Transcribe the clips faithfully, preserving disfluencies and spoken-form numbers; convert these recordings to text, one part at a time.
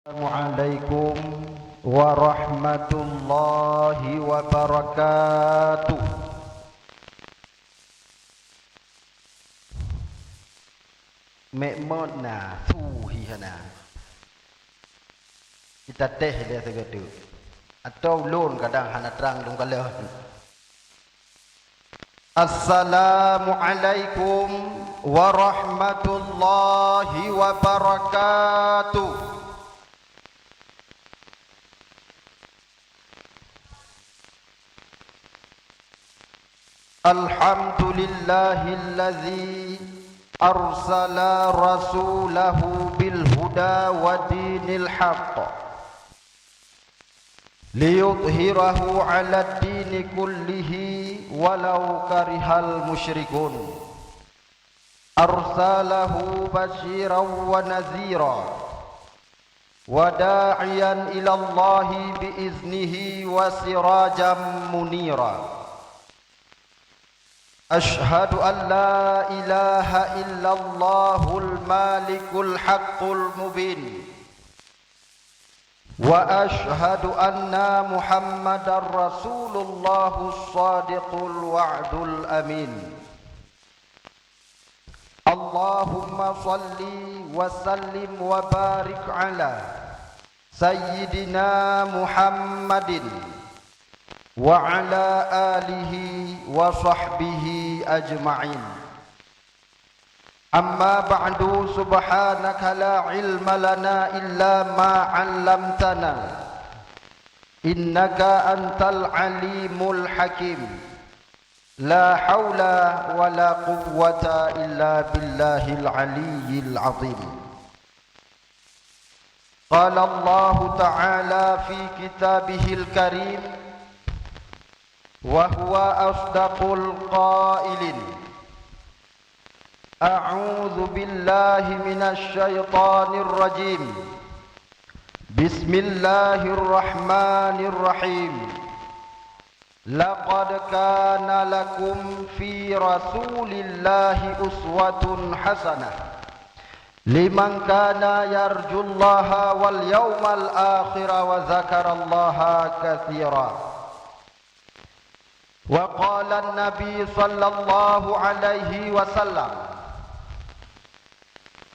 Assalamualaikum warahmatullahi wabarakatuh. Mek mot na, su hi hana. Ita teh lé sigoe teuk. Atawa ulôn kadang hana trang lôn kalon. Assalamualaikum warahmatullahi wabarakatuh. Alhamdulillahilladzi arsala rasulahu bil huda wa dinil haqq, liyudhhirahu 'alad dini kullihi walau karihal musyrikun. Arsalahu basyiran wa nadhira, wa da'iyan ilallahi bi iznihi wa sirajan munira. Asyhadu an la ilaha illallahul malikul haqqul mubin. Wa asyhadu anna Muhammadar Rasulullahus shadiqul wa'dul amin. Allahumma shalli wa sallim wa barik ala Sayyidina Muhammadin wa ala alihi wa sahbihi ajma'in. Amma ba'du, subhanaka la ilma lana illa ma 'allamtana, innaka antal alimul hakim. La haula wa la quwwata illa billahil aliyyil azim. Qala Allahu ta'ala fi kitabihil karim, wa huwa asdaqul qailin. A'udzu billahi minasy syaithanir rajim. Bismillahirrahmanirrahim. Laqad kana lakum fi Rasulillahi uswatun hasanah, liman kana yarjullaha wal yaumal akhira wa dzakarallaha katsira. Wa qala an-Nabi sallallahu alaihi wasallam,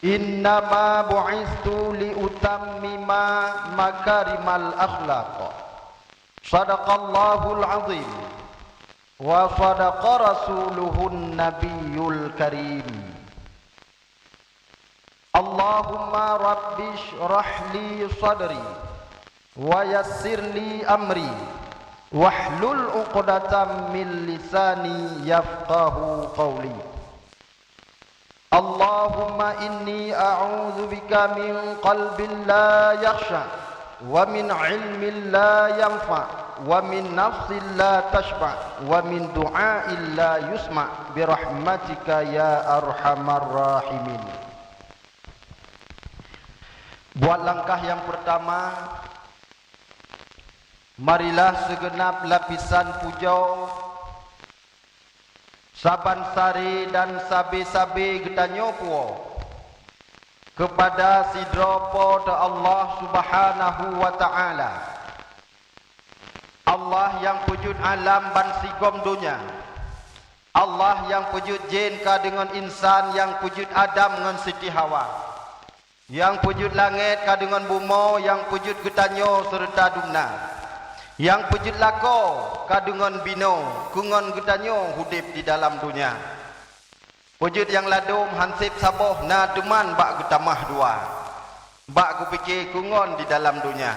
"Innama bu'istu li utammima makarimal akhlaq." Sadaqallahul azim. Wa sadaqa rasuluhun nabiyul karim. Allahumma rabbi shrah li sadri, wa yassir li amri, wahlul uqdatam min lisani yafqahu qawli. Allahumma inni a'udzubika min qalbin la yakhsha, wa min ilmin la yanfa, wa min nafsin la tashba, wa min du'ain la yusma, bi rahmatika ya arhamar rahimin. Buat langkah yang pertama, marilah segenap lapisan puja saban sari dan sabe-sabe geutanyoe puwoe keupada sidroe Po teu Allah Subhanahu wa Ta'ala. Allah nyang peujeuet alam bansigom donya. Allah nyang peujeuet jén ka deungon insan, nyang peujeuet Adam ngon Siti Hawa. Nyang peujeuet langét ka deungon bumoe, nyang peujeuet geutanyoe seureuta dumna. Nyang peujeuet lakoe ka deungon binoe, keu ngon geutanyoe udeb di dalam donya. Peujeuet nyang ladôm han seb saboh na teuman bak geutamah dua, bak geupike keu ngon di dalam donya.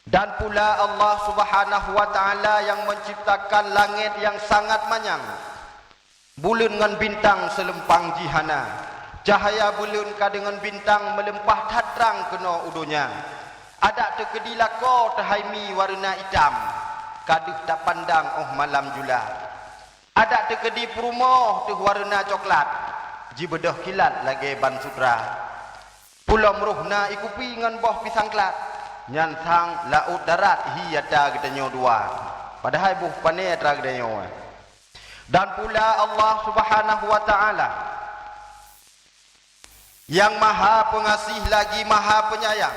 Dan pula Allah Subhanahu wa Ta'ala nyang menciptakan langét nyang sangat manyang, buleuen ngon bintang seuleumpang jih hana. Cahya buleuen ka deungon bintang meuleumpah that trang keunoe u donya. Adak teukeudi lakoe teuhai mi wareuna itam, ka deuh tapandang óh malam jula. Adak teukeudi peurumoh teuh wareuna coklat, jibeudôh kilat lagée ban sutra. Pulo meuruh na ié kupi ngon boh pisang klat, nyan sang laôt darat hi ata geutanyoe dua, padahai boh pane atra geutanyoe. Dan pula Allah Subhanahu wa Ta'ala Nyang Maha Peungaséh lagi Maha Peunyayang.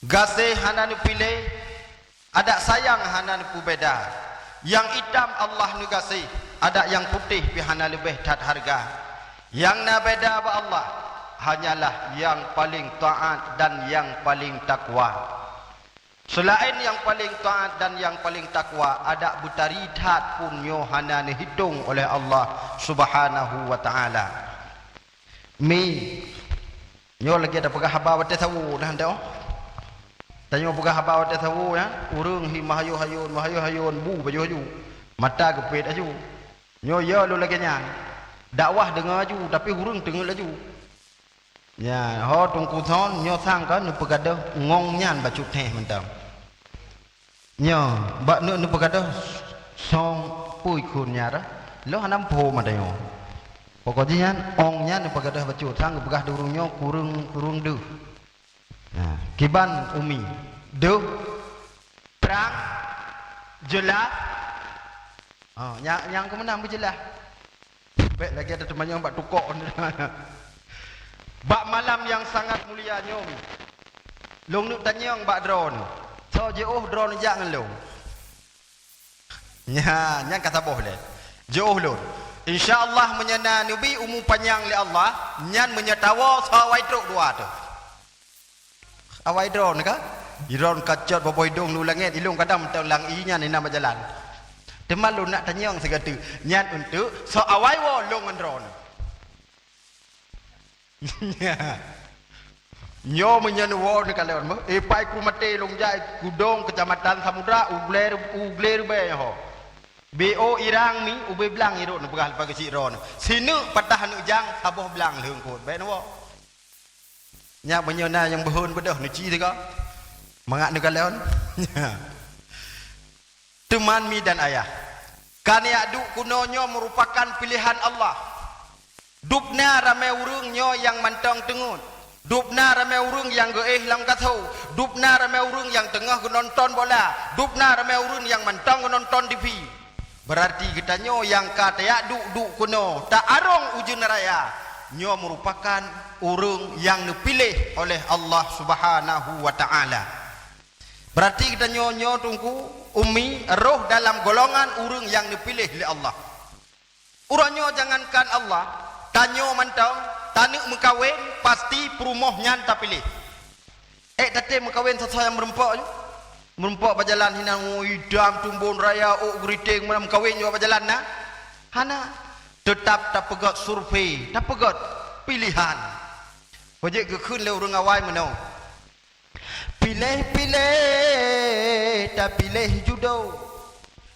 Gaséh hana neupiléh, adak sayang hana neupeubeda. Nyang itam Allah neugaséh, adak nyang putéh pih hana leubeh that hareuga. Nyang na beda bak Allah hanyalah nyang paleng taát dan nyang paleng takwa. Seulaén nyang paleng taát dan nyang paleng takwa, adak beutari that pun nyoe hana neuhitong oleh Allah Subhanahu wa Ta'ala. Mi, nyoe lagée tapeugah haba watée sawoe nah, teuh. Tanyoe peugah haba watée sawoe nyan, ureuëng hi meuhayôn-hayôn, meuhayôn-hayôn, bu baju haju, mata geupet haju. Nyoe yo lôn lagée nyan. Dakwah deungoe laju, tapi ureuëng teungeut laju. Nyan, ho Teungku Thon, nyoe sang ka neupeugadôh ngong nyan bacut theh mantong. Nyoe, bak neuk neupeugadôh song pui khun nyan rah, lôn hana muphom ata nyoe. Pokok jih nyan, ong nyan neupeugadôh bacut, sang geupeugah di ureuëng nyoe kureueng, kureueng deuh. Nah, kiban Umi, deuh, trang, jeulaih. Oh, nyang, nyang keumeunang beujeulaih. Bék lagée tateumanyong bak tukok. Bak malam nyang sangat mulia nyoe, lôn neuk tanyong bak droeneuh, soe jiôh droeneuh jak ngon lôn? Nya, nyan ka saboh lé. Jiôh lôn. Insya Allah, meunyoe na neubi umu panyang lé Allah, nyan meunyoe tawoe soe awai trok dua teuh. Awai droeneuh ka? Droeneuh ka cot boh-boh idong u langét, ilong kadang mantong lam ié nyan inan bak jalan. Teuma lôn nak tanyong sigoe teuk, nyan eunteuk soe awai woe lôn ngon droeneuh. Nyoe meunyoe neuwoe neukalon beuh, eh, pai ku maté lôn jai kudong Keucamatan Samudra, u glé, u glé ribée nyoe ho. Beo irang mi, ubé blang irot neupeugah leupah geuchik droeneuh. Sineuk patah neuk jang, saboh blang lheueng kot, bék neuwoe. Nyak meunyoe na nyang beuhon beudôh neuci sigoe. Mangat neukalon. Teuma mi dan ayah, ka neujak duek keunoe nyoe meurupakan piléhan Allah. Dubna ramé ureuëng nyoe nyang mantong teungeut. Dubna ramé ureuëng nyang geuéh lam gasoe. Dubna ramé ureuëng nyang teungoh geunonton bola. Dubna ramé ureuëng nyang mantong geunonton T V. Beurarti geutanyoe nyang ka tajak duek-duek keunoe, ta-arong ujeuen raya, nyoe meurupakan ureuëng nyang neupiléh oleh Allah Subhanahu wa Ta'ala. Beurarti geutanyoe nyoe Teungku, Umi, roh dalam golongan ureuëng nyang neupiléh lé Allah. Uroe nyoe jangankan Allah, tanyoe mantong, taneuk meukawen, pasti peurumoh nyan tapiléh. Ék tatem meukawen sasoe nyang meurumpok nyoe? Meurumpok bak jalan hinan, oh, idam tumbon raya, ôk geuriteng, meukawen nyoe bak jalan na? Hana. Teutab tapeugét survei, tapeugét piléhan. Peujeuet geukheun lé ureuëng awai meunoe. Piléh-piléh tapiléh judo,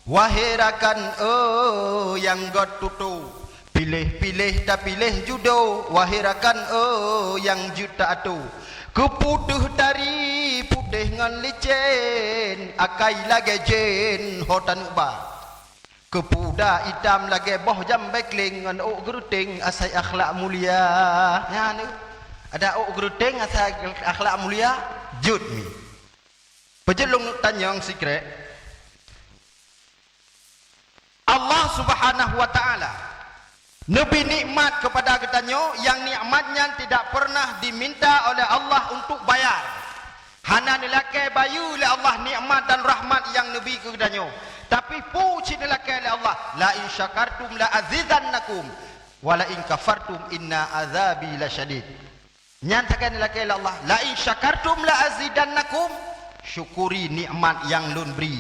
wahé rakan eh nyang gét tutoe. Piléh-piléh tapiléh judo, wahé rakan eh nyang jeuet ta-atoe. Keupeue teuh tari putéh ngon licén, akai lagée jén ho taneuk ba. Keupeue uda itam lagée boh jambée kleng ngon ôk geureuteng asai akhlak mulia. Nyan, ada ôk geureuteng asai akhlak mulia, jeuet mi. Peujeuet lôn tanyong sikrek. Allah Subhanahu wa Ta'ala neubi nikmat keupada geutanyoe, nyang nikmat nyan tidak pernah diminta oleh Allah untuk bayar. Hana neulakée bayeue lé Allah nikmat dan rahmat nyang neubi keu geutanyoe. Tapi peue cit neulakée lé Allah, "La in syakartum la azidannakum, wa la in kafartum inna azabi lasyadid." Nyan sagai neulakée lé Allah, "La in syakartum la azidannakum," syukuri nikmat nyang Lôn bri,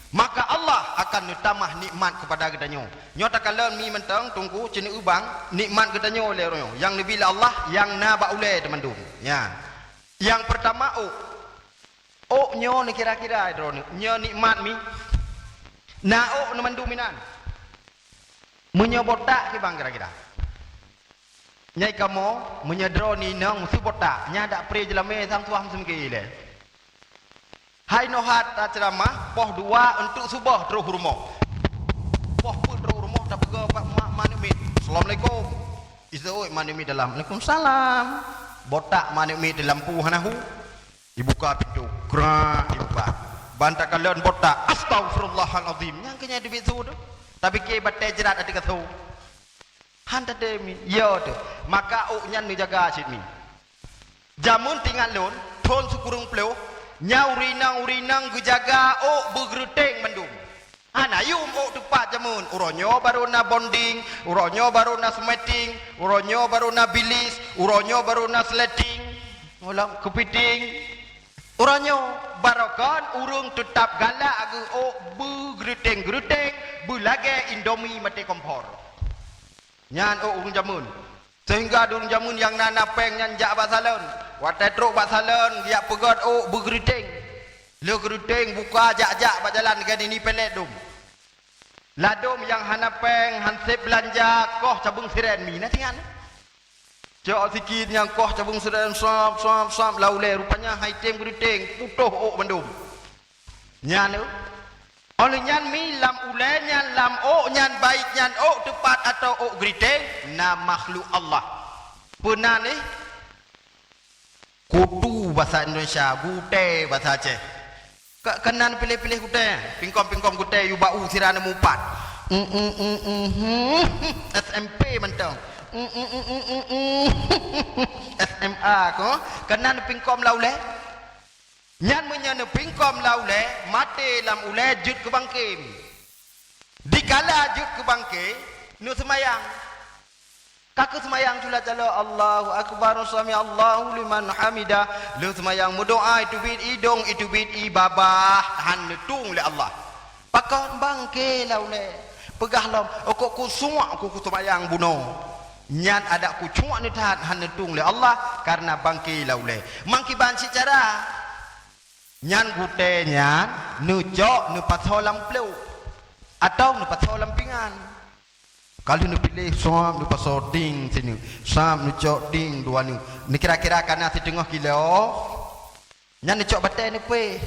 maka Allah akan neutamah nikmat keupada geutanyoe. Nyoe takalon mi mantong, Teungku, ceuneuk ubang nikmat geutanyoe lé uroe nyoe, nyang neubi lé Allah, nyang na bak ulée teumandum. Nyan. Nyang peurtama, ôk. Ôk nyoe neukira-kira droeneuh, nyoe nikmat mi. Na ôk neumandum inan. Meunyoe botak kiban kira-kira. Nyai kamoe, meunyoe droeneuh inong meusu botak, nyan dak pré jeulamé sang tuah meuseumeugé ilée. Hai nohat ta ceuramah, poh dua eunteuk suboh troh rumoh. Poh peuet troh rumoh tapeugah bak mak maneuk miet, "Assalamualaikum." Iseuôt maneuk miet dalam, "Waalaikumsalam." Botak maneuk miet di lampu hana hu. Ibuka pintoe, krak, ibuka. Ban takalon botak, "Astaghfirullahalazim." Nyang keu nyan teubiet su teuh. Tapike batée jrat ateueh gasoe. Han teutem mi, yo teuh. Maka ôk nyan neujaga cit mi. Jameun teuingat lôn, thon sikureueng ploh, nyan ureueng inong-ureueng inong geujaga ôk beugeureuténg mandum. Hana yum ôk teupat jameun. Uroe nyoe barô na bonding, uroe nyoe barô na smeting, uroe nyoe barô na bilis, uroe nyoe barô na sleting. Ulang keupiting. Uroe nyoe barokon ureueng teutap galak geuh ôk beugeureuténg-geureuténg beulagée Indomie maté kompor. Nyan ôk ureueng jameun. Seuhingga di ureueng jameun nyang na, na péng nyan jak bak salon. Watée trok bak salon, geujak peugét ôk beugeureuténg. Lheueh geureuténg buka jak-jak bak jalan keu nini pelet dum. Ladôm nyang hana péng, han sép beulanja, koh cabeueng sirén mi, na teuingat? Cok sikit nyang koh cabeueng sirén, sap, sap, sap, lam ulée, rupanya han tém geureuténg, putôh ôk mandum. Nyan, óh lheueh nyan mi lam ulée nyan, lam ôk nyan, baik nyan ôk teupat atawa ôk geureuténg, na makhluk Allah. Peue nan nyan? Kutu basa Indonesia, gutée basa Aceh. Ka, keunan piléh-piléh gutée, pingkom-pingkom gutée, yue bak u sira neumupat. Mm, mm, mm, mm, hmm, S M P mantong. Mm, mm, mm, mm, mm, mm. S M A ko, keunan pingkom lam ulée. Nyan meunyoe neupingkom lam ulée, maté lam ulée jeuet keu bangke. Dikala jeuet keu bangke, neuseumayang. Ka keuh seumayang culat calo, Allahu Akbar, sami Allahu liman hamidah. Lheueh seumayang meudoá, iteubiet idong, iteubiet ié babah, han neutueng lé Allah. Pakon bangke lam ulée? Peugah lom, "Ôk kok kusuak ku, kuseumayang bunoe." Nyan adak kucuak neuthat han neutueng lé Allah kareuna bangke lam ulée. Mangkiban cit cara. Nyan gutée nyan neucok neupasoe lam pluek atawa neupasoe lam pingan. Ka lheueh neupiléh, sab neupasoe ding sineuk, sab neucok ding dua neuk. Neukira-kira ka na siteungoh kilo. Nyan neucok batée neupéh.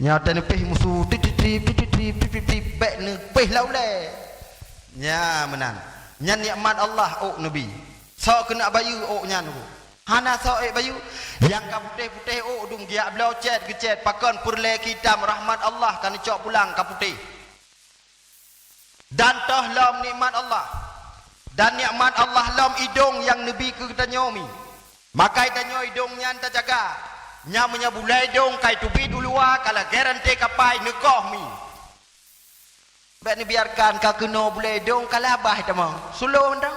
Nyan watée neupéh musu, titip-titip, titip-titip, bék neupéh lam ulée. Nyan meunan. Nyan nikmat Allah ôk neubi. Soe keuneuk bayeue ôk nyan? Hana soe ék bayeue. Nyang ka putéh-putéh ôk dum geujak bloe cét geucét, pakon peureulée keu itam, rahmat Allah ka neucok pulang ka putéh. Dan toh lom nikmat Allah. Dan nikmat Allah lom idong nyang neubi keu geutanyoe mi. Maka geutanyoe idong nyan tajaga. Nyan meunyoe bulée idong ka iteubiet u luwa, ka lagée ranté kapai neukoh mi. Bék neubiarkan ka keunoe bulée idong ka labah tamong. Sulo mantong.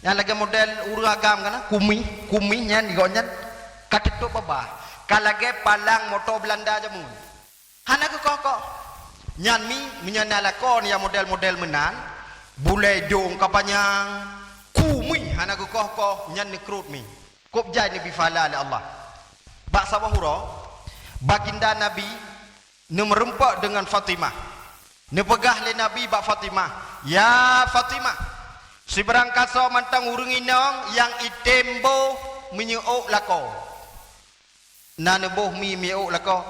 Nyan lagée model ureueng agam kana, kumis, kumis nyan di gobnyan ka teutôb babah. Ka lagée palang moto Beulanda jameun. Hana geukoh-koh. Nyan mi, meunyoe na lakoe nyang model-model meunan, bulée idong ka panyang, kumis hana geukoh-koh, nyan neukrot mi. Kôb jai neubi pahala lé Allah. Bak saboh uroe, baginda Nabi neumeureumpok deungon Fatimah. Neupeugah lé Nabi bak Fatimah, "Ya Fatimah, sibarang kasoe mantong ureueng inong nyang item boh minyeuk ôk lakoe." Na neuboh mi minyeuk ôk lakoe?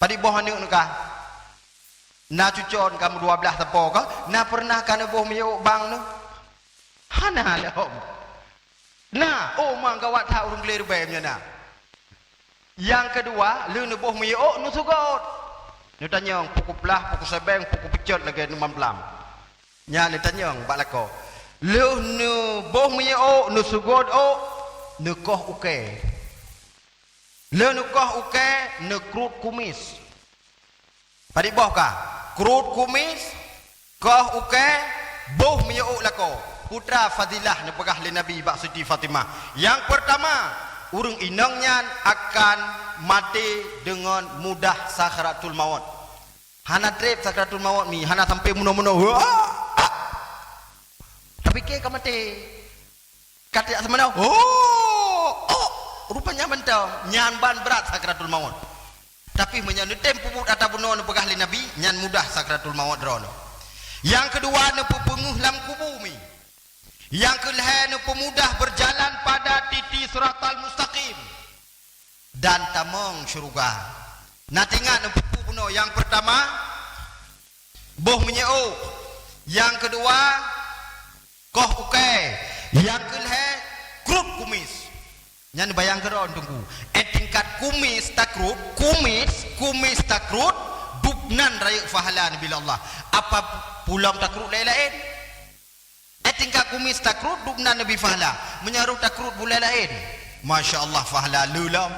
Padub boh aneuk neuh ka? Na cuco neuh ka meudua blaih sapo ka? Na peureunah ka neuboh minyeuk ôk bang neuh? Hana lom. Na, oh, mang gawat that ureueng glé ribée meunyoe na. Nyang keudua, lheueh neuboh minyeuk ôk, neusugôt. Neutanyong, pukue plah, pukue sabeng, pukue peucot lagée neumam-plam. Nyan neutanyong bak lakoe. Lheueh neuboh minyeuk ôk, neusugôt ôk, neukoh ukée. Lheueh neukoh ukée, neukrot kumis. Padub boh ka? Krot kumis, koh ukée, boh minyeuk ôk lakoe. Putra fadilah neupeugah lé Nabi bak Siti Fatimah. Nyang peurtama, ureueng inong nyan akan maté deungon mudah sakratul maut. Hana treb sakratul maut mi, hana sampoe meunoe-meunoe. Wah! Tapi kée ka maté. Ka tajak seumeunang, "Oh, oh, rupanya mantong." Nyan ban brat sakratul maut. Tapi meunyoe neutem peubuet ata bunoe neupeugah lé Nabi, nyan mudah sakratul maut droeneuh. Nyang keudua, neupeupeungeuh lam kubu mi. Nyang keulhée, neupeumudah beujalan pada titi siratal mustaqim dan tamong syeuruga. Na teuingat neupeubunoe nyang peurtama, boh minyeuk ôk. Nyang keudua, koh ukée. Nyang keulhée, krot kumis. Nyan bayang keudroe Teungku. Eh, tingkat kumis takrot, kumis, kumis takrot, dubnan rayeuk pahala neubi lé Allah. Apa pulom takrot laén-laén? Tingkat kumis takrot, dum na neubi fahla. Meunyoe roh takrot bulée laén, masya Allah, fahla le lom.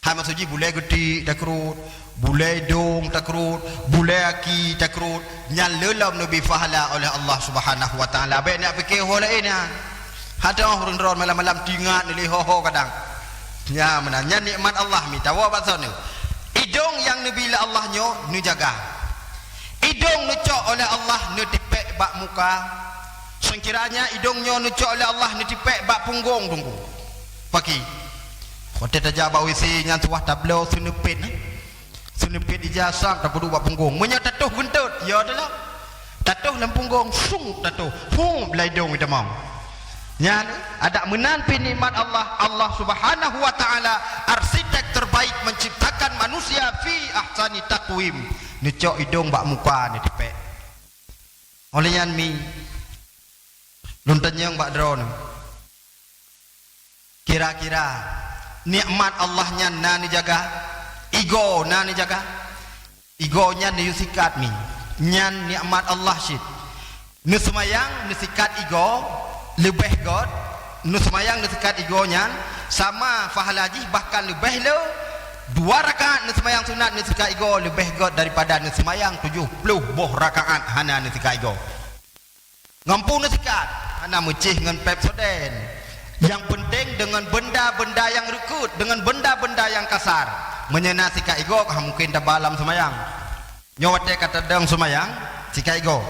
Hai maksud jih bulée geutik takrot, bulée idong takrot, bulée aki takrot, nyan le lom neubi fahla oleh Allah Subhanahu wa Taala. Bék neupike ho laén nyan. Hana ureuëng droe malam-malam tingat lé ho-ho kadang. Nyan meunan, nyan nikmat Allah mi, tawoe bak soe nyoe. Idong nyang neubi lé Allah nyoe neujaga. Idong neucok oleh Allah neutipék bak muka. Seukiranya idong nyoe neucok oleh Allah neutipék bak punggong teungku. Paki. Watée tajak bak W C nyan tuwah tabloe seuneupet, eh. Seuneupet ija sang tapeuduek bak punggong. Meunyoe tatoh geuntot, ya adalah. Tatoh lam punggong, sung tatoh. Hu, beulai idong itamong. Nyan, adak meunan pih nikmat Allah, Allah Subhanahu wa Taala, arsitek terbaik menciptakan manusia fi ahsani taqwim. Neucok idong bak muka neutipék. Oleh nyan mi, lôn tanyong bak droeneuh. Kira-kira nikmat Allah nyan na neujaga? Igoe na neujaga? Igoe nyan neuyue sikat mi. Nyan nikmat Allah cit. Neuseumayang neusikat igoe leubeh gét, neuseumayang neusikat igoe nyan sama fahla jih bahkan leubeh le, dua rakaat neuseumayang sunat neusikat igoe leubeh gét daripada neuseumayang tujoh ploh boh rakaat hana neusikat igoe. Ngon peue neusikat? Hana meucéh ngon Pepsodent. Nyang peunteng deungon benda-benda nyang reukeut, deungon benda-benda nyang kasar. Meunyoe na sikat igoe, ka mungken taba lam seumayang. Nyoe watée ka tadong seumayang, sikat igoe.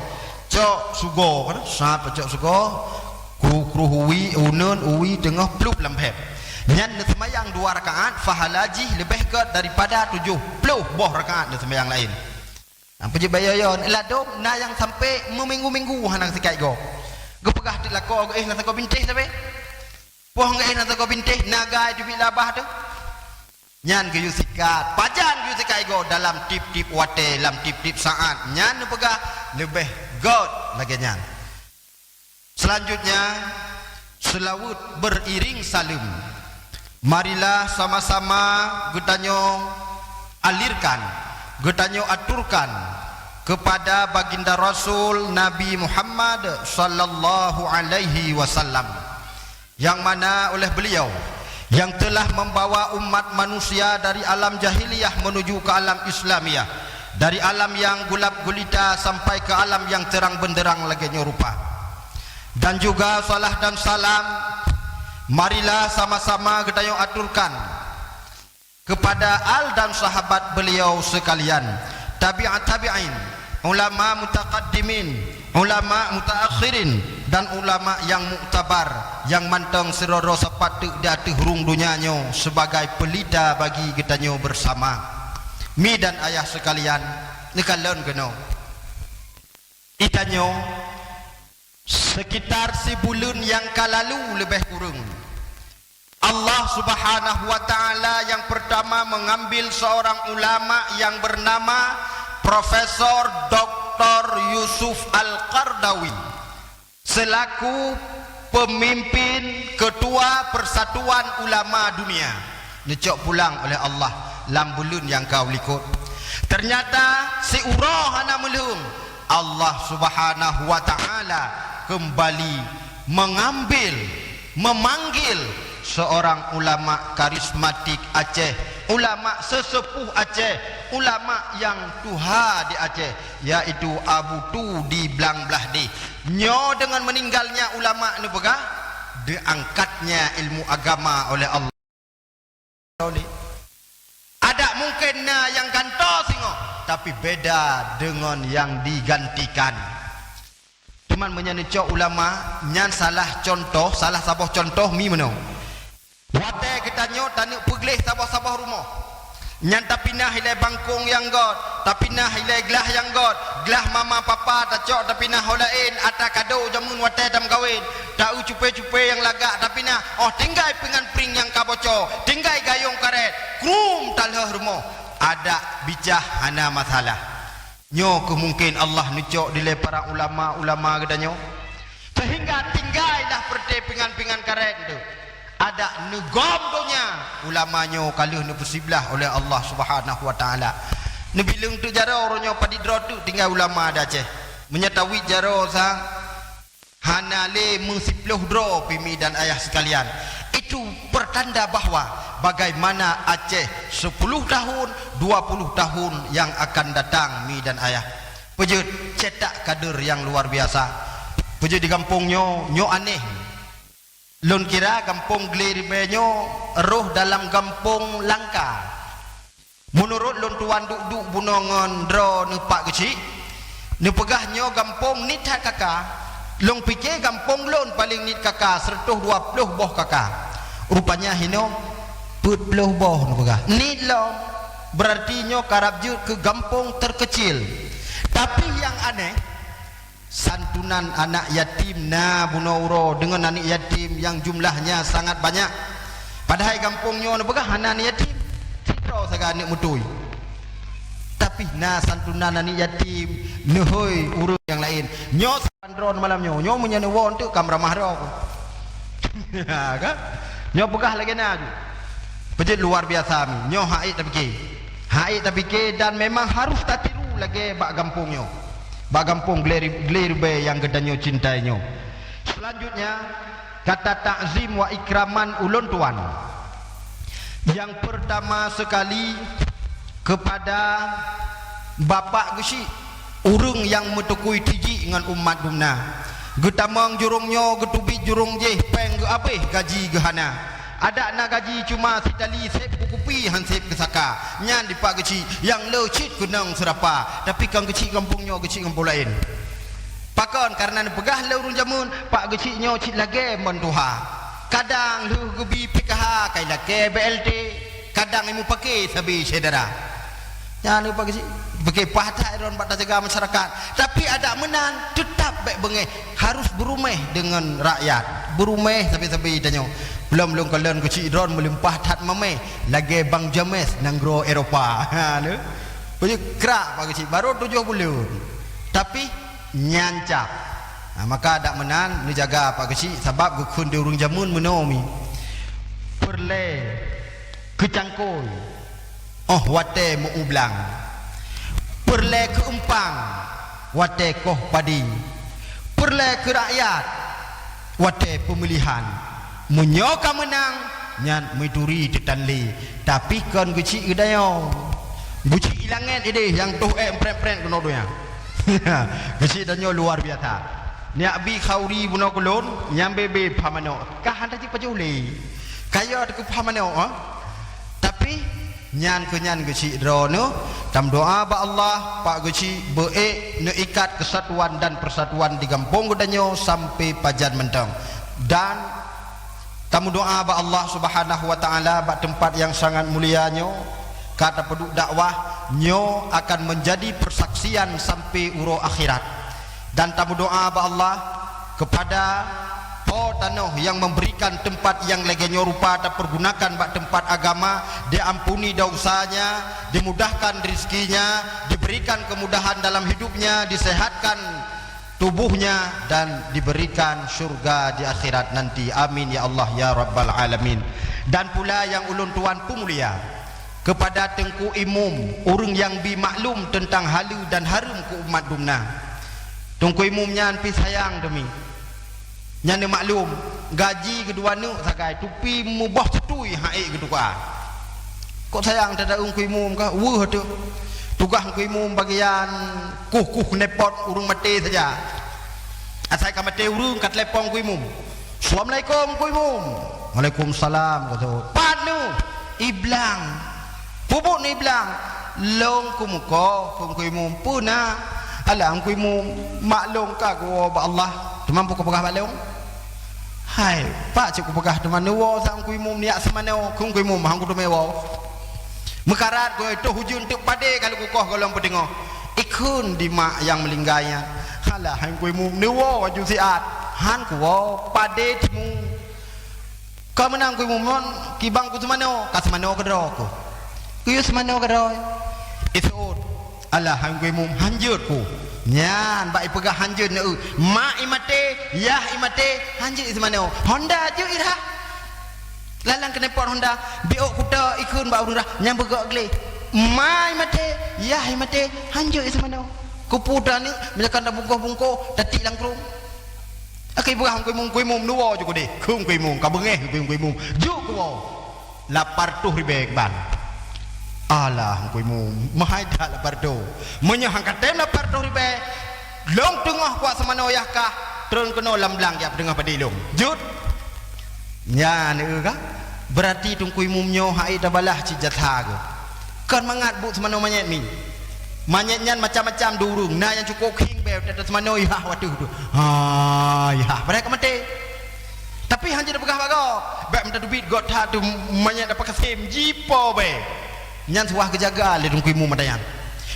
Cok sugoe, kan? Sat pacok sugoe, ku kruh uwi, uneun, uwi, teungoh, plup lam phép. Nyan neuseumayang dua rakaat, fahla jih leubeh gét daripada tujoh ploh boh rakaat neuseumayang laén. Nyang peujeuet bayeue-yeue, ladôm na nyang sampoe meuminggu-minggu hana sikat igoe. Geupeugah teuk lakoe geuéh lam sagoe bintéh sabe. Poh geuéh lam sagoe bintéh, naga teubiet labah teuh. Nyan geuyue sikat. Pajan geuyue sikat igoe? Dalam tiep-tiep watée, lam tiep-tiep saát. Nyan neupeugah leubeh gét lagée nyan. Selanjutnya, seulaweuet beriring saleuem. Marilah sama-sama geutanyoe alirkan, geutanyoe aturkan kepada Baginda Rasul Nabi Muhammad sallallahu alaihi wasallam, yang mana oleh beliau yang telah membawa umat manusia dari alam jahiliyah menuju ke alam Islamiyah, dari alam yang gelap gulita sampai ke alam yang terang benderang lagée nyoe rupa. Dan juga salah dan salam, marilah sama-sama geutanyoe aturkan kepada al dan sahabat beliau sekalian, tabi'at tabi'in, ulama mutaqaddimin, ulama mutaakhirin, dan ulama yang muktabar, yang mantong sidroe-droe sapat teuk di ateueh rhueng donya nyoe sebagai pelita bagi geutanyoe bersama. Mi dan ayah sekalian, neukalon keunoe. Geutanyoe, sekitar sibuleuen nyang ka lalu leubeh kureueng, Allah Subhanahu wa Taala yang pertama mengambil seorang ulama yang bernama Profesor Doktor Yusuf Al-Qaradawi selaku pemimpin ketua Persatuan Ulama Dunia. Neucok pulang oleh Allah lam buleuen nyang ka u likot. Ternyata siuroe hana meuleueng, Allah Subhanahu wa Taala kembali mengambil, memanggil seorang ulama karismatik Aceh, ulama sesepuh Aceh, ulama nyang tuha di Aceh, yaitu Abu Tu di Blang Blahdeh. Nyoe deungon meuninggalnya ulama neupeugah, diangkatnya ilmu agama oleh Allah. Adak mungken na nyang gantoe singoh, tapi beda deungon nyang digantikan. Cuman meunyoe neucok ulama, nyan salah contoh, salah saboh contoh mi meunoe. Watée geutanyoe taneuk peugleh saboh-saboh rumoh, nyan tapinah ilée bangkong nyang gét, tapinah ilée glah nyang gét, glah mama papa tacok tapinah ho laén, ata kado jameun watée tameukawen, ta-eu cupe-cupe nyang lagak tapinah, óh tinggai pingan pring nyang ka boco, tinggai gayong karet, krum talheueh rumoh, adak bijah hana masalah. Nyoe keuh mungken Allah neucok dilée para ulama-ulama geutanyoe, seuhingga tinggailah peureuté pingan-pingan karet teuh. Adak neugom donya, ulama nyoe ka lheueh neupeusiblah oleh Allah Subhanahu wa Taala. Neubileueng teuk jaroe uroe nyoe padit droe teuk tinggai ulama di Aceh. Meunyoe tawit jaroe sa, Hana lé meusiploh droe pih mi dan ayah sekalian. Itu pertanda bahwa bagaimana Aceh sepuluh tahun, dua puluh tahun yang akan datang mi dan ayah. Peujeuet cetak kader yang luar biasa. Peujeuet di gampông nyoe, nyoe aneh. Lôn kira gampông Glé Ribée nyoe rôh dalam gampông langka. Meunurot lôn tuan duek-duek bunoe ngon droeneuh Pak Geuchik, neupeugah nyoe gampông niet that kaka. Lôn pike gampông lôn paleng niet kaka, seratus dua ploh boh kaka. Rupanya hinoe peuet ploh boh neupeugah. Niet lom, beurarti nyoe karab jeuet keu gampông terkecil. Tapi nyang aneh, santunan anak yatim na bunoe uroe deungon aneuk yatim nyang jumlahnya sangat banyak. Padahai gampông nyoe neupeugah hana aneuk yatim, sidroe sagai aneuk meutui. Tapi na santunan aneuk yatim neuhôi ureuëng nyang laén. Nyoe saban droe malam nyoe, nyoe meunyoe neuwoe eunteuk ka meuramah droe. Ha, kan? Nyoe peugah lagée na ju. Peujeuet luar biasa mi. Nyoe hak ék tapike. Hak ék tapike dan memang harus tatiru lagée bak gampông nyoe. Bak gampông Glé-, Glé Ribée nyang geutanyoe cintai nyoe. Selanjutnya, kata takzim wa ikraman ulôn tuan. Yang pertama sekali kepada Bapak Geuchik, ureuëng nyang meutukui tijik ngon umat dumna. Geutamong jurông nyoe, geuteubiet jurông jéh, péng geuhabéh, gaji geuhana. Adak na gaji cuma sitali sép beukupi han sép geusaka. Nyan di Pak Geuchik nyang le cit keunong seurapa. Tapi kon Geuchik gampông nyoe, Geuchik gampông laén. Pakon? Kareuna neupeugah lé ureuëng jameun, Pak Geuchik nyoe cit lagée mon tuha. Kadang lheueh geubi P K H kai lakée B L T, kadang imeupaké sabe syedara. Nyan Pak Geuchik, pike paih that droen bak tajaga masyarakat. Tapi adak meunan, teutap bék beungéh, harus beuruméh deungon rakyat. Beuruméh sabe-sabe tanyoe. Belom lôn kalon Geuchik droen meulimpah that maméh, lagée Bank James nanggroe Eropa. Ha, tu. Peujeuet krak Pak Geuchik, baru tujoh buleuen. Tapi nyan cap. Ha, maka adak meunan neujaga Pak Geuchik, sabab geukheun di ureuëng jameun meunoe mi. Peureulée keu cangkôi, óh watée meu-ublang. Peureulée keu eumpang, watée koh padi. Peureulée keu rakyat, watée peumilihan. Meunyoe ka meunang, nyan meuturi teutanlé. Tapi kon Geuchik geudayoe. Geuchik ilangét ideh nyang toh ék prét-prét keunoe donya. Geuchik tanyoe luar biasa. Nyak bi khauri bunoe keulôn, nyang bebe pha manok. Ka hana cit pajoh lé. Kaya teukeue pha manok, ha? Tapi nyan keu nyan Geuchik droeneuh, tameudoa bak Allah, Pak Geuchik beu-ék neuikat keusatuan dan persatuan di gampông geutanyoe sampai pajan mantong. Dan tameudoa bak Allah Subhanahu wa Taala bak teumpat nyang sangat mulia nyoe, ka tapeuduek dakwah nyoe akan meunjadi peusaksian sampai uroe akhirat. Dan tameudoa bak Allah kepada po tanoh nyang memberikan teumpat nyang lagée nyoe rupa tapeurgunakan bak teumpat agama, diampuni dosanya, dimudahkan rezekinya, diberikan kemudahan dalam hidupnya, disehatkan tubuhnya dan diberikan syurga di akhirat nanti. Amin ya Allah ya rabbal alamin. Dan pula nyang ulôn tuan peumulia, kepada Teungku Imum, ureuëng nyang bi maklum teuntang haleue dan hareuem keu umat dumna. Teungku Imum nyan pih sayang teumi. Nyan neumaklum, gaji geudua neuk sagai, tupi muboh seutui han ék geutuka. Kok sayang that Teungku Imum ka? Weueh teuh. Tugaih Teungku Imum bagian kueh-kueh nepot ureuëng maté saja. Asai ka maté ureuëng ka teulepon Teungku Imum. "Assalamualaikum, Teungku Imum." "Waalaikumsalam," kheun. "Pat neuh?" "I blang." "Peue buet neuh i blang?" "Lôn keumeukoh," kheun Teungku Imum. "Peue na?" "Alah, Teungku Imum, mak lôn ka geuwoe bak Allah. Teuma peue kupeugah bak lôn?" "Hai, pat cit kupeugah teuma neuwoe sa Teungku Imum neujak seumanoe," kheun Teungku Imum, "han kuteumé woe." Meukarat goe toh ujeuen teuk padé ka lheueh kukoh gohlom peuteungoh. Ikheun di mak nyang meuninggai nyan, "Alah, hai Teungku Imum, neuwoe laju siat." "Han kuwoe, padé timu." "Ka meunan Teungku Imum, ngon kiban kuseumanoe." "Ka seumanoe keudroe keuh." "Kuyue seumanoe keudroe." Iseuôt, "Alah, hai Teungku Imum, han jeuet kuh." Nyan bak ipeugah han jeuet neu, mak imaté, yah imaté, han jeuet iseumanoe. Honda jeuet irhah. Lalang keuneupot honda, biôk kuta ikheun bak ureuëng rhah nyang beugok gleh. Ma imaté, yah imaté, han jeuet iseumanoe. Kupu ta neuk, meunyoe kan tabungkoh-bungkoh, tatik lam krueng. Akhé peugah Teungku Imum, "Teungku Imum, neuwoe ju keudeh." Kheun Teungku Imum, ka beungéh Teungku Imum. Ju kuwoe. Lapan reutôh ribèe ban. Alah, Teungku Imum, meuhai that lapan reutôh. Meunyoe han ka tém lapan reutôh ribèe, lôn teungoh kuat seumanoe yah kah, trôn keunoe lam blang jak peuteungoh padé lôn. Jeuet. Nyan, eu, ka? Beurati Teungku Imum nyoe han ék tabalah cit jasa geuh. Kon mangat buet seumanoe manyét mi. Manyét nyan macam-macam di ureuëng, na nyang cukôp khieng bèe, teutap seumanoe yah watèe tu. Ha, yah, padahai ka maté. Tapi han jeuet peugah bak gob, bèk meutateubiet gob that tu manyét dapat kasem, jipo bèe. Nyan suah geujaga lé Teungku Imum mata nyan.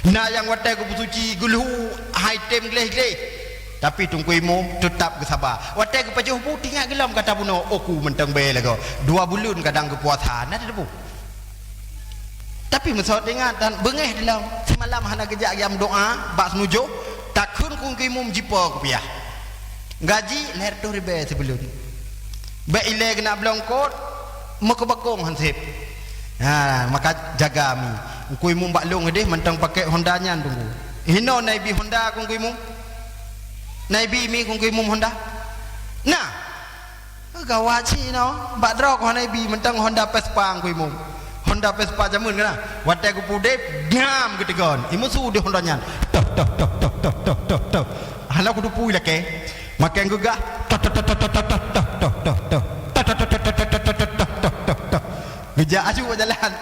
Na nyang watèe geupeusuci, geulhue, han tém gleh-gleh. Tapi Teungku Imum teutap geusaba. Watèe geupajoh bu, teuingat geulom gata bunoe, "Oh, ku mantong bèe lagoe. Dua buleuen kadang geupuasa, na teudebu." Tapi meusaboh teuingat dan beungéh dilom. Seumalam hana geujak geumeudoa bak seunujoh, takheun Teungku Imum jipo kupiah. Gaji lhèe reutôh ribèe sibuleuen. Bèk ilèe keuneuk bloe eungkôt, meukeubakong han sép. Ha, maka jaga mi. Teungku Imum bak lôn keudeh mantong pakèk Honda nyan, Teungku. Hinoe na ibi Honda keu Teungku Imum? Na ibi mi keu Teungku Imum Honda? Na. Gawat cit nyoe. Bak droe keuh na ibi, mantong Honda Vespa Teungku Imum. Honda Vespa jameun kan? Watèe geupudeb, ngam geuteugon. Imum su di Honda nyan. Toh, toh, toh, toh, toh, toh, toh, toh. Hana kuteupeu lakèe. Makai geugah. Toh, toh, toh, toh, toh, toh. Geujak aju bak jalan.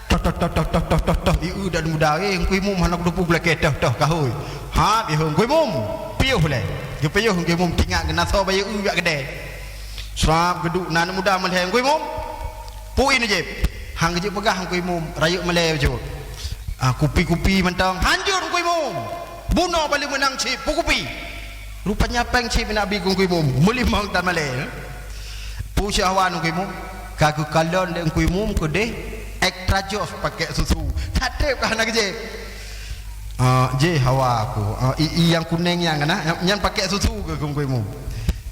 Toh, toh, toh, toh. Ieu dan muda, eh, Teungku Imum hana kuteupeu lakèe, toh, toh, kahôi. Ha, bihong Teungku Imum. Piôh lé. Geupiôh Teungku Imum teuingat geunasoe bayeue bak keudè. Srab geuduek na aneuk muda meulhèe, "Teungku Imum, peue ineuk jép?" Han geujeuet peugah Teungku Imum, rayeuk malèe bacut. Ah, kupi-kupi mantong. "Han jeuet Teungku Imum. Bunoe bali meunang cit, peue kupi?" Rupanya pèng cit meunan bi keu Teungku Imum. Meulimong tan malèe. Peue cit hawa Teungku Imum? Ka geukalon lé Teungku Imum keudeh extra joss pakèk susu. That trép ka hana geujép. Ah, jih hawa aku. Ah, i, i nyang kuneng nyan kana, nyan, nyan pakèk susu keu Teungku Imum.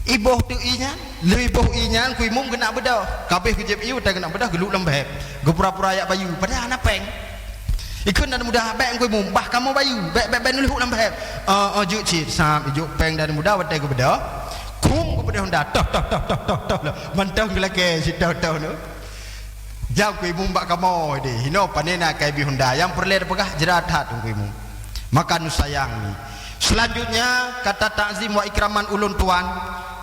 Iboh teuk i nyan, lheueh iboh i nyan Teungku Imum keuneuk beudôh. Ka abéh geujép i, watèe keuneuk beudôh geulhôk lam bèb. Geupura-pura jak bayeue, padahai hana pèng. Ikheun dan muda, "Bèk Teungku Imum, bah kamoe bayeue, bèk, bèk, bèk neulhôk lam bèb." Oh, oh, jeuet cit, sam ijok pèng dan muda watèe geubeudôh. Kum geubeudôh Honda, toh, toh, toh. Mantong geulakèe cit toh, toh, toh. Jam Teungku Imum bak kamoe deh. Hinoe pane na ka ibi Honda. Nyang peureulèe tapeugah jrat that Teungku Imum. Maka neusayang ni. Selanjutnya, kata takzim wa ikraman ulôn tuan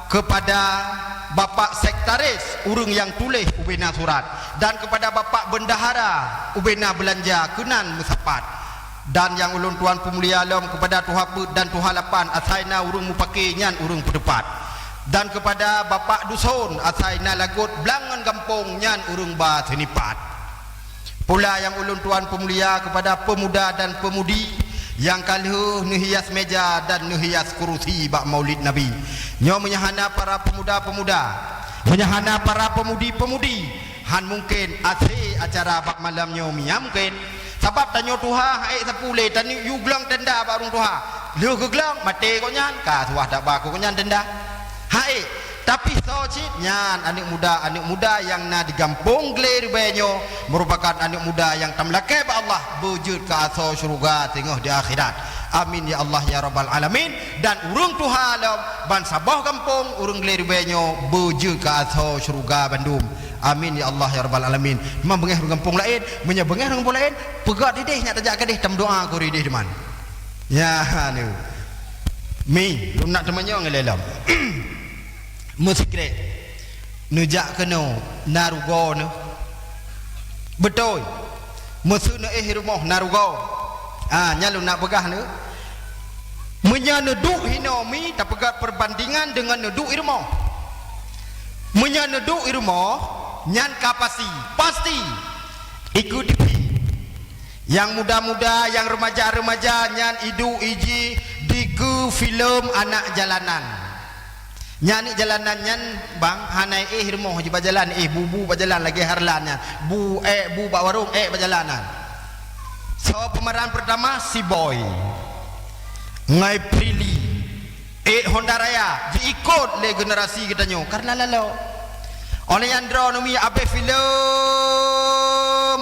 kepada Bapak Sekretaris, ureuëng nyang tuléh ubena surat, dan kepada Bapak Bendahara, ubena beulanja keunan meusapat. Dan nyang ulôn tuan peumulia lom kepada tuha peuet dan tuha lapan, asai na ureuëng mupake nyan ureuëng peuteupat. Dan kepada Bapak Duson, asai na lagot blang ngon gampông nyan ureuëng ba seunipat. Pula nyang ulôn tuan peumulia kepada pemuda dan pemudi nyang ka lheueh neuhias meja dan neuhias kurusi bak Maulid Nabi. Nyoe meunyoe hana para pemuda-pemuda, meunyoe hana para pemudi-pemudi, han mungken asé acara bak malam nyoe, mia mungken. Sabab tanyoe tuha han ék sapeue lé, tanyoe yue glöng tenda bak ureuëng tuha. Lheueh geuglöng, maté gobnyan, ka suah taba keu gobnyan tenda. Han ék. Tapi soe cit nyan aneuëk muda, aneuëk muda nyang na di gampông Glé Ribèe nyoe meurupakan aneuëk muda nyang tameulakèe bak Allah beujeuet keu asoe syeuruga singoh di akhirat. Amin ya Allah ya rabbal alamin. Dan ureuëng tuha lom ban saboh gampông ureuëng Glé Ribèe nyoe beujeuet keu asoe syeuruga bandum. Amin ya Allah ya rabbal alamin. Teuma beungéh ureuëng gampông laén, meunyoe beungéh ureuëng gampông laén, peugöt idéh nyak tajak keudéh tameudoa keu idéh teuma. Ya, ha, ni. Mi, lôn nak teumanyong ilèe lom. Meusikrek. Neujak keunoe na rugoe neuh. Beutôi. Meuseu neuéh rumoh na rugoe. Ah, nyan lôn nak peugah neuh. Meunyoe neuduek hinoe mi tapeugöt peubandingan deungon neuduek i rumoh. Meunyoe neuduek i rumoh, nyan ka pasti, pasti. Ikeu T V. Nyang muda-muda, nyang remaja-remaja nyan iduek iji dikeue filem anak jalanan. Nyan aneuk jalanan nyan, bang, hana éh rumoh jih bak jalan, éh bu-bu bak jalan lagèe Harlan nyan. Bu ék bu bak warong, ék bak jalan nyan. Soe pemeran pertama? Si Boy. Ngon Prilly. Ék Honda Raya jiikot lé generasi geutanyoe karena lalo. Óh lheueh nyan droeneuh mi abéh filem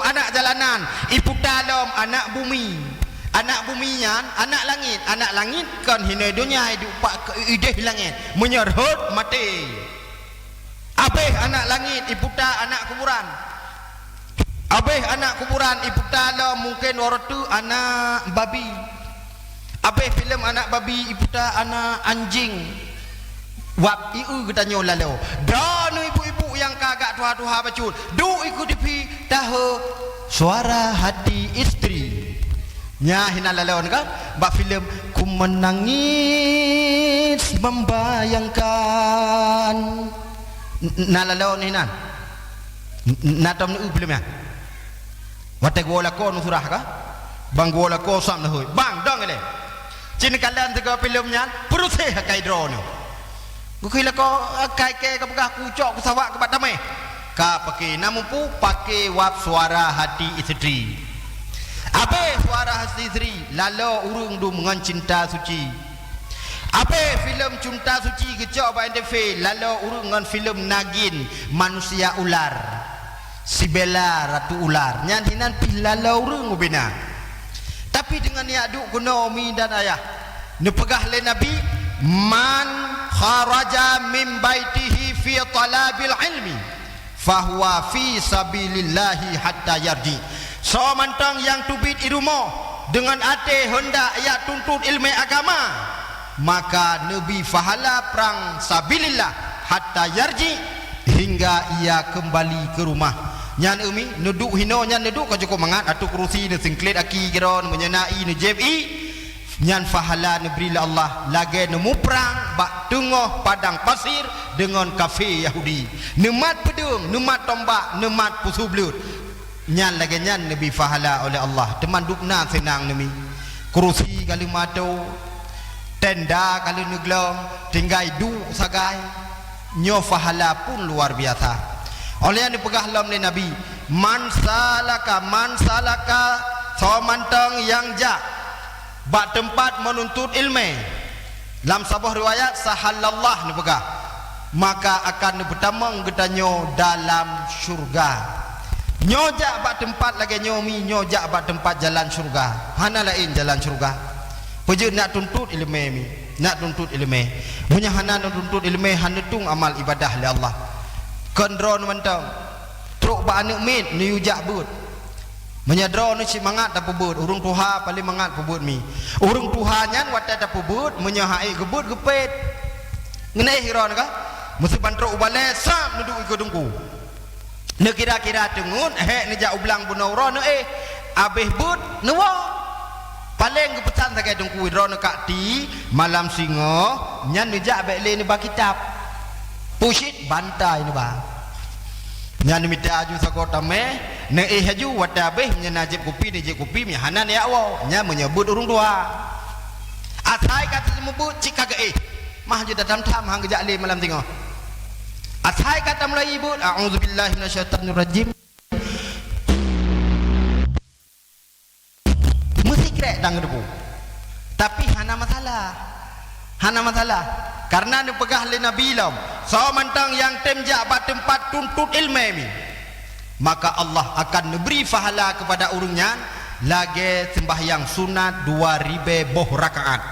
anak jalanan, iputa lom anak bumi. Anak bumi nyan, anak langét. Anak langét kon hinoe donya, iduek bak ideh langét. Meunyoe rhot, maté. Abéh anak langét iputa anak kuburan. Abéh anak kuburan iputa lom mungken uroe teuk anak babi. Abéh filem anak babi iputa anak anjing. Wab ieu geutanyoe laloe. Droeneuh ibu-ibu nyang ka agak tuha-tuha bacut, duek ikeue tivi, tahe Suara Hati Isteri. Nyan hinan laloe kan? Bak filem Ku Menangis Membayangkan. N-, na laloe nyan hinan. N-, na tom neu filem nyan. Watée geuwoe lakoe neusurah ka? Bang geuwoe lakoe sam neuhôi. Bang, dong ilée. Cit neukalon sigoe filem nyan, peuruséh akai droeneuh. Geukheun lakoe akai kée geupeugah kucok keusawak keu bak tameh. Ka paké, na mupu paké wab Suara Hati Isteri. Abéh Suara Hati Isteri, laloe ureuëng dum ngon Cinta Suci. Abéh filem Cinta Suci geucok bak N T V, laloe ureuëng ngon filem Nagin, manusia ular. Si Bella Ratu Ular, nyan hinan pih laloe ureuëng ubena. Tapi deungon jak duek keunoe umi dan ayah, neupeugah lé Nabi, "Man kharaja min baitihi fi talabil ilmi, fahuwa fi sabilillahi hatta yarji." Soe mantong nyang teubiet i rumoh deungon até heundak jak tuntot iéleumé agama, maka neubri pahala prang sabilillah hatta yarji, hingga ia keumbali keu rumah. Nyan umi, neuduek hinoe nyan neuduek ka cukôp mangat, ateueh keurusi neusingklet aki keudroe, meunyoe na ie neujieb ie, nyan pahala neubri lé Allah lagée neumuprang bak teungoh padang pasir deungon kafé Yahudi. Neumat peudeueng, neumat tombak, neumat peusubleut. Nyan lagée nyan neubri pahala oleh Allah, teuma dubna seunang neumi. Keurusi ka lheueh meuatô, tenda ka lheueh neuglong, tinggai duek sagai. Nyoe pahala pun luar biasa. Óh lheueh nyan neupeugah lom lé Nabi, "Man salaka, man salaka," soe mantong nyang jak bak teumpat meununtut iéleumé. Lam saboh riwayat, "Sahalallah," neupeugah, maka akan neupeutamong geutanyoe dalam syeuruga. Nyoe jak bak teumpat lagée nyoe mi, nyoe jak bak teumpat jalan syeuruga. Hana laén jalan syeuruga. Peue jeuet nak tuntot iéleumé mi, nak tuntot iéleumé. Meunyoe hana neutuntot iéleumé, hana neutueng amal ibadah lé Allah. Kon droeneuh mantong. Trok bak aneuëk miet neuyue jak beuet. Meunyoe droeneuh cit mangat tapeubeuet, ureuëng tuha paleng mangat peubeuet mi. Ureuëng tuha nyan watée tapeubeuet, meunyoe han ék geubeuet geupét. Ngon éh droeneuh ka? Meuseuban trok u balée, sab neuduek ikeue teungku. Neukira-kira teungeut, hék neujak u blang bunoe uroe neuéh. Abéh beuet, neuwoe. Paleng geupeusan sagai teungku, droeneuh ka ti, malam singoh, nyan neujak bék lé neuba kitab. Pucit bantai neuba. Nyan neumita aju sagoe tameh, neuéh aju, watée abéh, meunyoe na jieb kupi, neujieb kupi, meunyoe hana neujak woe. Nyan meunyoe beuet ureuëng tuha. Asai ka teumeubeuet cit ka geuéh. Mah jeuet tatam-tam han geujak lé malam singoh. Asai ka tamulai beuet, "A'udzubillahi minasyaitonirrajim." Meusikrek dan geudeubu. Tapi hana masalah. Hana masalah. Karena neupeugah lé Nabi lom, soe mantong nyang tem jak bak teumpat tuntot iéleumé mi, maka Allah akan neubri pahala keupada ureuëng nyan lagée seumbahyang sunat dua ribée boh rakaat.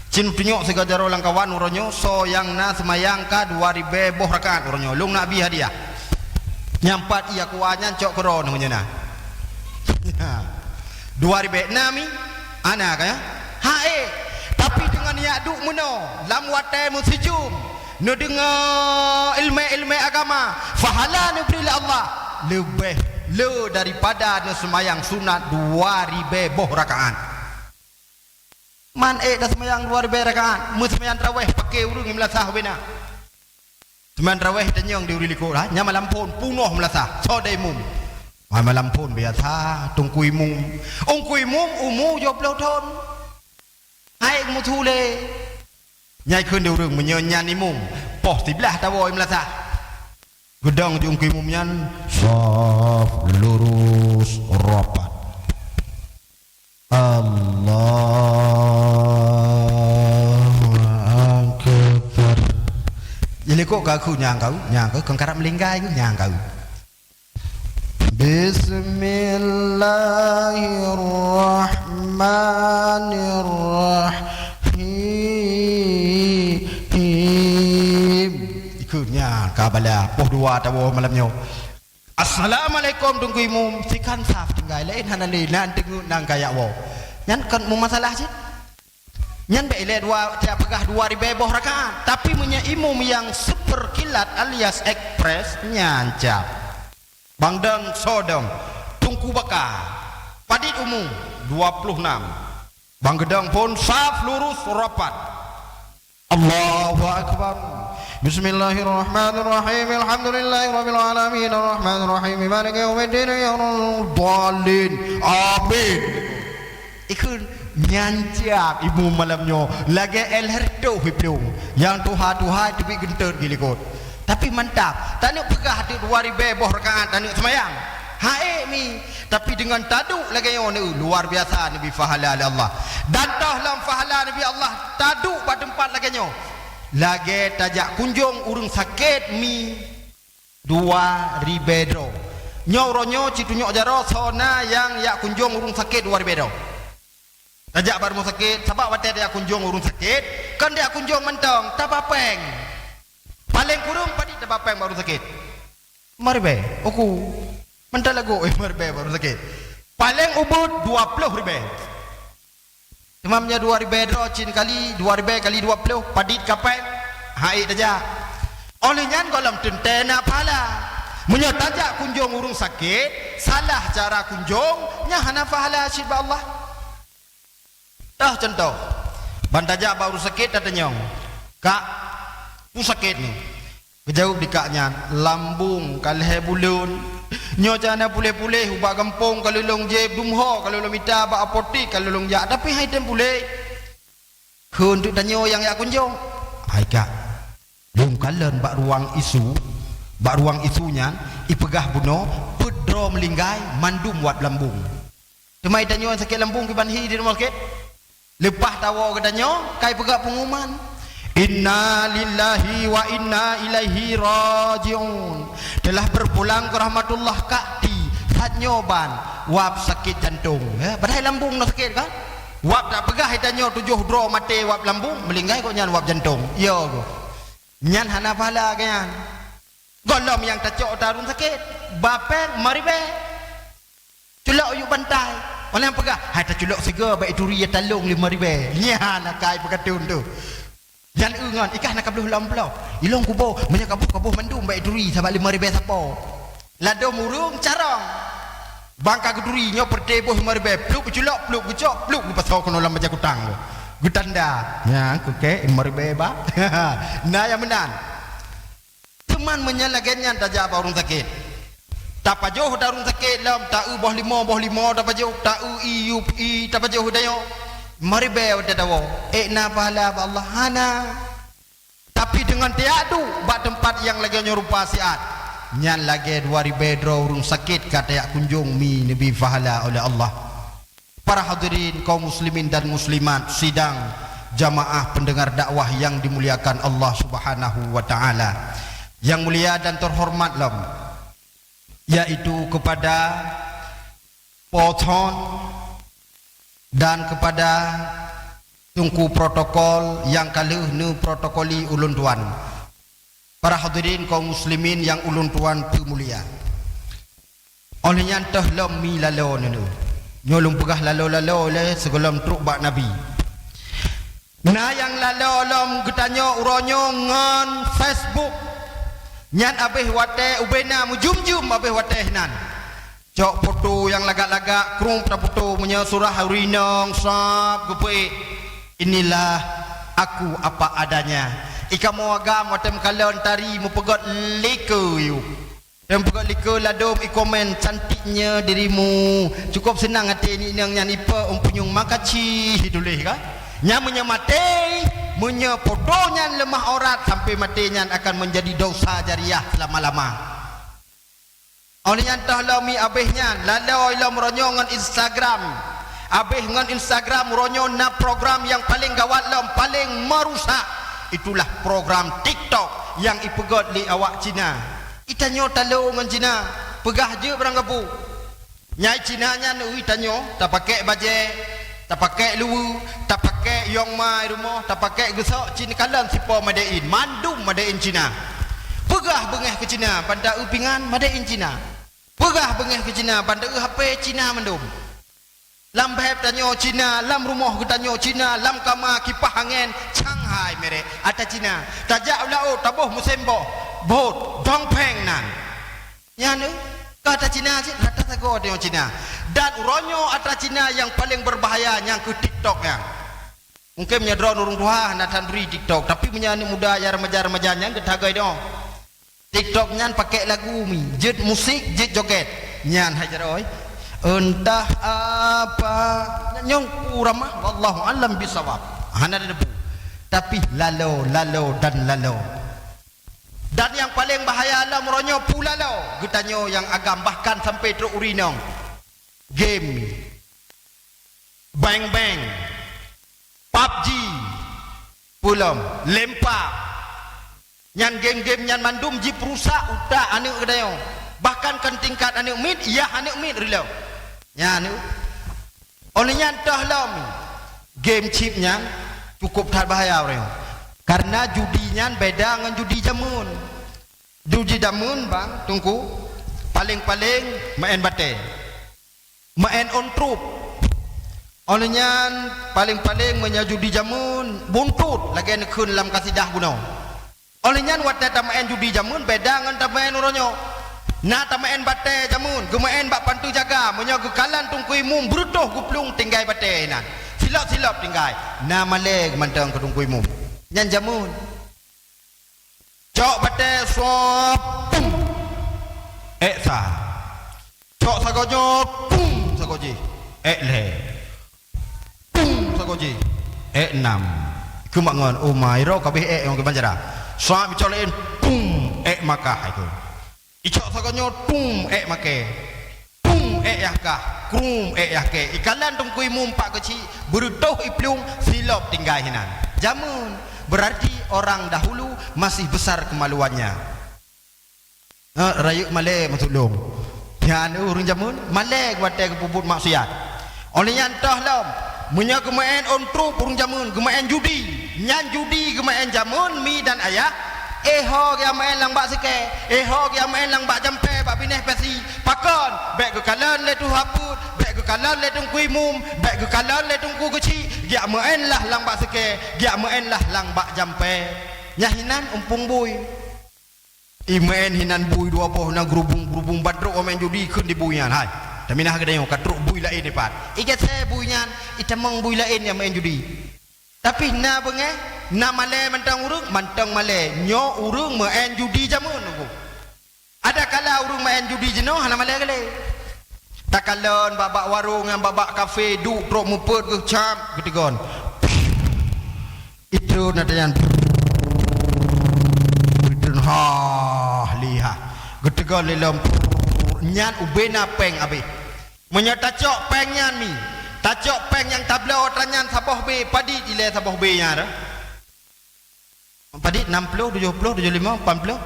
Cit neutunyok sigoe jaroe lam kawan uroe nyoe, soe nyang na seumayang ka dua ribée boh rakaat uroe nyoe, lôn na bi hadiah. Nyang pat ia kuah nyan cok keudroe nyoe na. Dua ribée na mi, ana ka ya? Ha éh. Tapi deungon jak duek meunoe, lam watée meusijeuem, neudeungoe iéleumé-iéleumé agama, pahala neubri lé Allah leubeh le daripada neuseumayang sunat dua ribée boh rakaat. Man ék taseumayang dua ribée rakaat, meuseumayang tarawéh paké ureuëng meulasah bina. Seumayang tarawéh tanyong di ureuëng likot, ha? Nyan malam phon, punoh meulasah, soe dai imum. Man malam phon biasa, teungku imum. Teungku imum umu dua ploh thon. Hai meuthulé. Nyai kheun di ureuëng, meunyoe nyan imum, poh siblaih tawoe meulasah. Geudong ju teungku imum nyan, saf lurus rapat. Allahu Akbar. Jadi kok kaku nyang kau, nyang kau kengkarap melinggai nyang kau. Bismillahirrahmanirrahim. Bismillahirrahmanirrahim. Ikheun nyan ka bala poh dua tawoe malam nyoe. Assalamualaikum Teungku Imum, sikan saf tinggai laén hana lé nan teungeut nan kayak woe. Nyan kon meumasalah cit. Nyan bèk ilèe dua, tiap peugah dua ribèe boh rakaat. Tapi meunyoe imum nyang super kilat alias ekspres, nyan cap. Bang Deng Sodong, Teungku Baka, padit umu, dua puluh enam. Bang Geudong phôn saf lurus rapat. Allahu Akbar. Bismillahirrahmanirrahim. Alhamdulillahirabbil alamin. Arrahmanirrahim. Maliki yaumiddin. Iyyaka na'budu wa iyyaka nasta'in. Amin. Ikheun nyan cap imum malam nyoe lagèe El Herto Hiplueng nyang tuha-tuha teubiet geunteut geulikot. Tapi mantap, taneuk peugah teuk dua ribèe boh rakaat taneuk seumayang. Hai mi, tapi deungon taduek lagèe nyoe, luar biasa neubri pahala lé Allah. Dan toh lom pahala neubri Allah taduek bak teumpat lagèe nyoe. Lagèe tajak kunjong ureueng sakét mi dua ribèe droe. Nyoe uroe nyoe cit tunyok jaroe soe na nyang jak kunjong ureueng sakét dua ribèe droe. Tajak bak rumoh sakét, sabab watèe tajak kunjong ureueng sakét, kon tajak kunjong mantong, taba pèng. Paleng kureueng padit taba pèng bak ureueng sakét? Lima ribèe, uku. Mantong lagoe, eh, lima ribèe bak ureueng sakét. Paleng ubit dua ploh ribèe. Teuma meunyoe dua ribèe droe cit kali, dua ribèe kali dua ploh, padit ka pèng, hai tajak. Óh lheueh nyan gohlom teuntèe na pahala. Meunyoe tajak kunjong ureueng sakét, salah cara kunjong, nyan hana pahala cit bak Allah. Toh cuntoh, ban tajak bak ureueng sakét tatanyong, "Kak, peue sakét nyoe?" Geujaweueb di kak nyan, "Lambung ka lhèe buleuen. Nyoe cit hana puléh-puléh, ubak gampông ka lôn jieb, dumho ka lôn mita, bak apotek ka lôn jak, tapi han item puléh." Kheun teuk tanyoe nyang jak kunjong, "Hai kak, lôn kalon bak ruang isu, bak ruang isu nyan ipeugah bunoe peuet droe meulinggai mandum wab lambung." Teuma geutanyoe sakét lambung kiban hi di rumoh sakét. Leupah tawoe geutanyoe, ka ipeugah peungumuman, "Inna lillahi wa inna ilaihi raji'un. Telah berpulang ke rahmatullah Kak Ti, saat nyoe ban wab sakét jantong." Ya, padahai lambung na sakét kan? Wab tapeugah geutanyoe tujoh droe maté wab lambung, meulinggai gobnyan wab jantong. Yo go. Nyan hana pahala gobnyan. Gohlom nyang tacok ata ureueng sakét, ba pèng lima ribèe. Culok u yup bantai. Orang peugah, "Hai taculok sigoe bèk ituri ya talong lima ribèe." Nyan na kai peukaton tu. Nyan eu ngon, ikah na kabloh lom plok. Ilong kuboh, meunyoe kaboh-kaboh mandum bèk ituri sabab lima ribèe sapo. Ladôm ureueng carông. Bang ka geuturi nyoe peureute boh lima ribèe, plup geuculok, plup geucok, plup geupasoe keunoe lam baja kutang. Geutanda. Nyan kukée lima ribèe ba. Na nyang meunan. Teuma meunyoe lagèe nyan tajak bak ureueng sakét. Tapajoh ata ureueng sakét lom, taeu boh limo, boh limo tapajoh, taeu ié, ié tapajoh tanyoe. Lima ribèe watèe tawoe, ék na pahala bak Allah? Hana. Tapi deungon tajak duek bak teumpat nyang lagèe nyoe rupa siat, nyan lagèe dua ribèe droe ureueng sakét ka tajak kunjong mi neubri pahala oleh Allah. Para hadirin kaum muslimin dan muslimat, sidang jamaah pendengar dakwah yang dimuliakan Allah Subhanahu wa taala. Yang mulia dan terhormat lom, yaitu kepada Po Thon dan kepada Teungku protokol nyang ka lheueh neuprotokoli ulôn tuan. Para hadirin kaum muslimin nyang ulôn tuan peumulia. Óh lheueh nyan toh lom mi laloe neuneuh. Nyoe lôn peugah laloe-laloe lé sigohlom trok bak Nabi. Na nyang laloe lom geutanyoe uroe nyoe ngon Facebook. Nyan abéh watèe ubé na meujum-jum abéh watèe nan. Cok foto nyang lagak-lagak, krueng tafoto meunyoe surah ureueng inong sab geupeuék. Inilah aku apa adanya. Ikamoe agam watèe meukalon tari meupeugöt likeu yôh. Watèe meupeugöt likeu ladôm ikomen, "Cantiknya dirimu." Cukup seunang até inong nyan ipe umpun nyang makasih ituléh ka. Nyan meunyoe maté, meunyoe foto nyan leumah aurat sampai maté nyan akan menjadi dosa jariah selama-lama. Óh lheueh nyan toh lom mi abéh nyan, laloe lom uroe nyoe ngon Instagram. Abéh ngon Instagram uroe nyoe na program nyang paleng gawat lom, paleng meurusak. Itulah program TikTok nyang ipeugöt lé awak Cina. Itanyoe talo ngon Cina, peugah jeuet barang gapu. Nyai Cina nyan ui tanyoe, tapakèk bajèe Tapakèk luweue, tapakèk yong ma rumoh, tapakèk geusok, ci neukalon sipo made in, mandum made in Cina. Peugah beungèh keu Cina, ban ta eu pingan made in Cina. Peugah beungèh keu Cina, ban ta eu H P Cina mandum. Lam bhèb tanyoe Cina, lam rumoh geutanyoe Cina, lam kama kipah angèn Shanghai merek, atra Cina. Tajak u laôt, taboh musém boh, bot, Dongfeng nan. Nyan, eh, ka atra Cina cit, rata sagoe tanyoe Cina. Dan uroe nyoe atra Cina nyang paleng berbahaya nyang keuh TikTok nyan. Mungken meunyoe droeneuh ureueng tuha hana that bri TikTok, tapi meunyoe aneuk muda nyang remaja-remaja nyan geutanyoe deungoe. TikTok nyan pakèk lagu mi, jeuet musik, jeuet jogét. Nyan hai jaroe. Entah apa. Nyoe ku ramah, wallahu alam bisawab. Hana ada debu. Tapi lalo, lalo dan lalo. Dan nyang paleng bahaya lom uroe nyoe pulalo geutanyoe nyang agam, bahkan sampai trok u rinong. Game, beng-beng, PUBG, peulom, lempa. Nyan game-game nyan mandum jipeurusak utak aneuk geutanyoe. Bahkan kon tingkat aneuk miet, yah aneuk miet reulom. Nyan aneuk. Óh lheueh nyan toh lom, game chip nyan cukup that bahaya ureueng. Karena judi nyan beda ngon judi jameun. Judi jameun, bang, teungku, paleng-paleng maén batèe. Maén on trup. Óh lheueh nyan paleng-paleng meunyoe judi jameun, buntut lagèe neukheun lam kasidah bunoe. Óh lheueh nyan watèe tamaén judi jameun beda ngon tamaén uroe nyoe. Na tamaén batèe jameun, geumaén bak panteue jaga, meunyoe geukalon teungku imum beureutoh geuplueng tinggai batèe inan. Silop-silop tinggai. Na malèe geumantong keu teungku imum. Nyan jameun. Cok batèe, suap, pum. Èk sa. Cok sagoe nyoe, pum, sagoe jih. Èk lhèe. Pum, sagoe jih. Èk nam. Keumak ngon, oh ma, iro ka abéh èk nyang keuban cara. Suap icok laén, pum, èk Makkah ikeu. Icok sagoe nyoe, pum, èk makè. Pum, èk yah kah. Krum, èk yah kè. Ikalon teungku imum pak keuchik, beureutoh iplueng, silop tinggai hinan. Jameun, berarti orang dahulu masih besar kemaluannya. Eh, rayeuk malèe maksud lôn. Nyan ureueng jameun, malèe watèe geupeubuet maksiat. Óh lheueh nyan toh lom, meunyoe geumaén on trup ureueng jameun, geumaén judi. Nyan judi geumaén jameun mi dan ayah, eh ho geumaén lam bak seukè, eh ho geumaén lam bak jampè bak binéh pasi. Pakon? Bèk geukalon lé tuha peuet, bèk geukalon lé teungku imum, bèk geukalon lé teungku keuchik, giak maén lah lam bak seukè, giak maén lah lam bak jampè. Nyan hinan umpung bui. Imaén hinan bui dua boh na geurubung-geurubung ban trok maén judi kheun di bui nyan, hai. Taminah geutanyoe ka trok bui laén dipat. Igeuseuk bui nyan, itamong bui laén nyang maén judi. Tapi na beungèh, na malèe mantong ureueng, mantong malèe. Nyoe ureueng maén judi jameun nunggu. Ada kala ureueng maén judi jinoe hana malèe geuh lé. Takalon bak-bak warong nyang bak-bak kafe duek trok meupeuet geuh cap geutegon. Itrön ata nyan. Itrön hah lihah. Geutegon lé lom. Nyan ubé na péng abéh. Meunyoe tacok péng nyan mi, tacok péng nyang tabloe atra nyan saboh bé, padit ilèe saboh bé nyan? Padit nam ploh, tujoh ploh, tujoh limong, lapan ploh.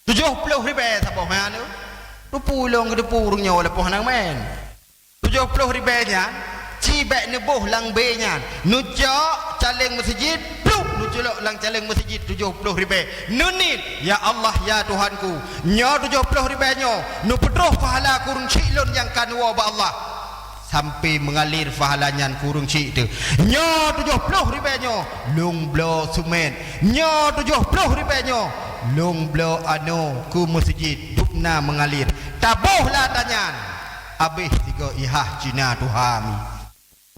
Tujoh ploh ribèe saboh nyan. Teupeu lôn keu teupeu ureueng nyoe leupah nang mén. Tujoh ploh ribèe nyan, ci bèk neuboh lam bé nyan. Neucok caléng meuseujid, plup, neuculok lam caléng meuseujid tujoh ploh ribèe. Neuniet, "Ya Allah, ya Tuhanku, nyoe tujoh ploh ribèe nyoe neupeutroh pahala kureueng chik lôn nyang ka neuwoe bak Allah." Sampai meungalir pahala nyan kureueng chik teuh. Nyoe tujoh ploh ribèe nyoe lôn bloe seumén. Nyoe tujoh ploh ribèe nyoe lôn bloe anoe keu meuseujid, dubna meungalir. Taboh lah ata nyan. Abéh sigoe ihah Cina tuha mi.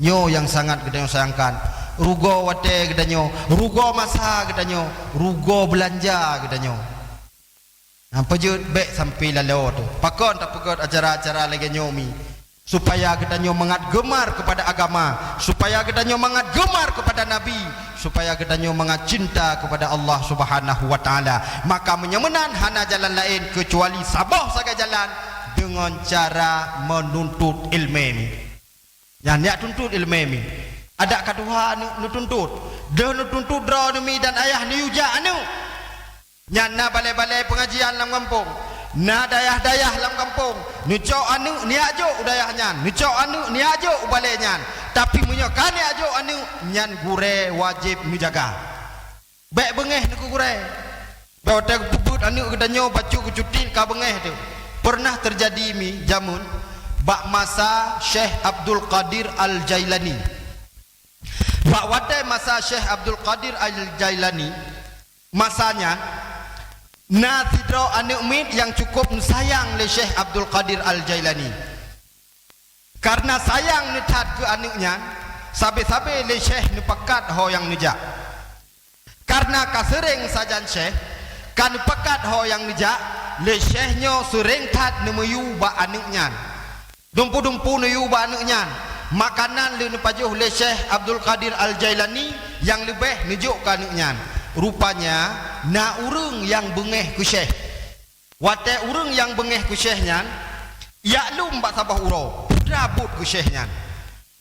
Nyoe nyang sangat geutanyoe sayangkan. Rugoe watèe geutanyoe, rugoe masa geutanyoe, rugoe beulanja geutanyoe. Nah, peujeuet bèk sampai laloe teuh. Pakon tapeugèt acara-acara lagèe nyoe mi? Supaya geutanyoe mangat geumar keupada agama, supaya geutanyoe mangat geumar keupada Nabi, supaya geutanyoe mangat cinta keupada Allah Subhanahu wa Taala. Maka meunyoe meunan hana jalan laén keucuali saboh sagai jalan, deungon cara meununtut ileumèe mi. Nyan jak tuntut ileumèe mi. Adak ka tuha aneuk neutuntut. Deuh neutuntut droeneuh mi dan ayah neuyue jak aneuk. Nyan na balèe-balèe peungajian lam gampông. Na dayah-dayah lam gampông. Neucok aneuk neujak jok u dayah nyan. Neucok aneuk neujak jok u balèe nyan. Tapi meunyoe ka neujok aneuk, nyan gurée wajéb neujaga. Bék beungéh neuh keu gurée. Bék watée geupeubuet aneuk geutanyoe bacut geucutit ka beungéh teuh. Pernah teujadi mi jameun bak masa Syekh Abdul Qadir Al-Jailani. Bak watée masa Syekh Abdul Qadir Al-Jailani, masa nyan na sidroe aneuk miet nyang cukup neusayang lé Syekh Abdul Qadir Al-Jailani. Kareuna sayang neuthat keu aneuk nyan, sabe-sabe lé Syekh neupakat ho nyang neujak. Kareuna ka seuréng sajan Syekh ka neupakat ho nyang neujak, lé Syekh nyoe seuréng that neumiyue bak aneuk nyan. Dumpeue-dumpeue neuyue bak aneuk nyan. Makanan lheueh neupajoh lé Syekh Abdul Qadir Al-Jailani nyang leubeh neujok keu aneuk nyan. Rupanya na ureuëng nyang beungéh keu Syekh. Watée ureuëng nyang beungéh keu Syekh nyan jak lom bak saboh uroe, peudra buet keu Syekh nyan.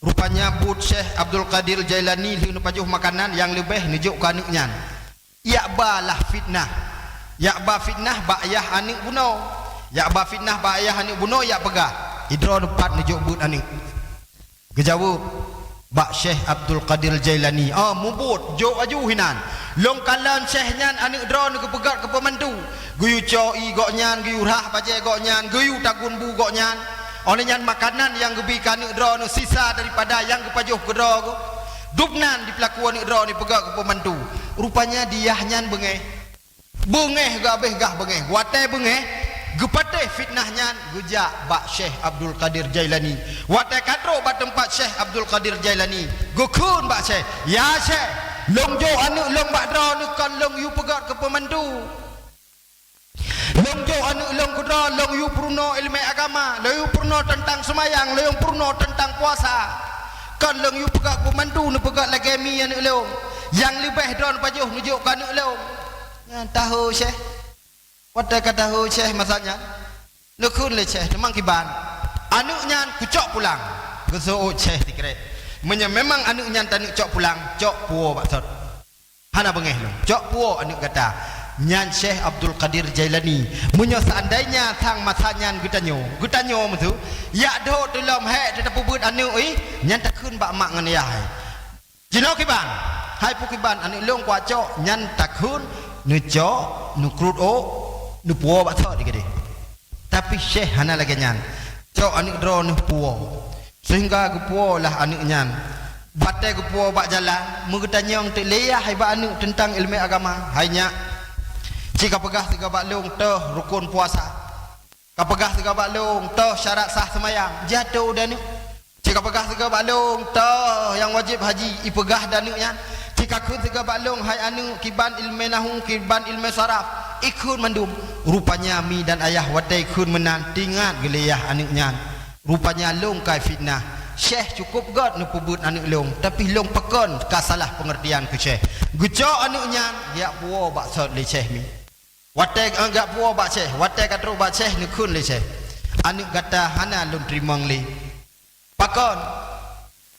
Rupanya buet Syekh Abdul Qadir Jailani lheueh neupajoh makanan nyang leubeh neujok keu aneuk nyan. Jak ba lah fitnah. Jak ba fitnah bak ayah aneuk bunoe. Jak ba fitnah bak ayah aneuk bunoe, jak peugah, "Idroe neupat neujok buet aneuk?" Geujaweueb bak Syekh Abdul Qadir Jailani, "Oh, mubuet, jok aju hinan. Lôn kalon Syekh nyan aneuk droeneuh geupeugét keu peumandu. Geuyue co ié gobnyan, geuyue rhah bajée gobnyan, geuyue tagun bu gobnyan. Óh lheueh nyan makanan nyang geubi keu aneuk droeneuh sisa daripada nyang geupajoh keu droe geuh. Dubnan dipeulaku aneuk droeneuh peugét keu peumandu." Rupanya di yah nyan beungéh. Beungéh geuhabéh gah beungéh. Watée beungéh, geupatéh fitnah nyan geujak bak Syekh Abdul Qadir Jailani. Watée ka trok bak teumpat Syekh Abdul Qadir Jailani, geukheun bak Syekh, "Ya Syekh, lôn jok aneuk lôn bak droeneuh kon lôn yue peugét keu peumandu. Lôn jok aneuk lôn keudroe lôn yue peurunoe iéleumé agama, lôn yue peurunoe teuntang seumayang, lôn yue peurunoe teuntang puasa. Kon lôn yue peugét peumandu neupeugét lagée mi aneuk lôn. Nyang leubeh droeneuh pajoh neujok keu aneuk lôn." Nyan tahe Syekh. Watée ka tahe Syekh masa nyan, neukheun lé Syekh, "Teuma kiban, aneuk nyan kucok pulang." Geuseuôt Syekh sikrek, "Meunyoe memang aneuk nyan taneuk cok pulang, cok puwoe bak sot. Hana beungéh lôn, cok puwoe aneuk gata." Nyan Syekh Abdul Qadir Jailani. Meunyoe seandainya sang masa nyan geutanyoe, geutanyoe meuseu, jak dok teulom hék teutapeubuet aneuk ih, nyan takheun bak mak ngon ayah. "Jinoe kiban, hai pu kiban aneuk lôn kucok," nyan takheun neucok, neukrot ôk, neupuwoe bak sot di keudeh. Tapi Syekh hana lagée nyan. Cok aneuk droeneuh puwoe. Seuhingga geupuwoe lah aneuk nyan. Watée geupuwoe bak jalan, meugeutanyong teuk lé yah bak aneuk teuntang iéleumé agama, "Hai nyak, ci kapeugah sigoe bak lôn toh rukon puasa. Kapeugah sigoe bak lôn toh syarat sah seumayang." Jatoe di aneuk. Ci kapeugah sigoe bak lôn toh nyang wajéb haji, ipeugah di aneuk nyan. Ci kakheun sigoe bak lôn, hai aneuk, kiban iéleumé nahu, kiban iéleumé saraf, ikheun mandum. Rupanya mi dan ayah watée ikheun meunan, teuingat geuh lé yah aneuk nyan. Rupanya lôn kai fitnah. Syekh cukup gét neupeubuet aneuk lôn, tapi lôn pakon ka salah peungeurtian keu Syekh. Geucok aneuk nyan, geujak puwoe bak sot lé Syekh mi. Watée, eh, geujak puwoe bak Syekh, watée ka trok bak Syekh neukheun lé Syekh, "Aneuk gata hana lôn teurimong lé." "Pakon?"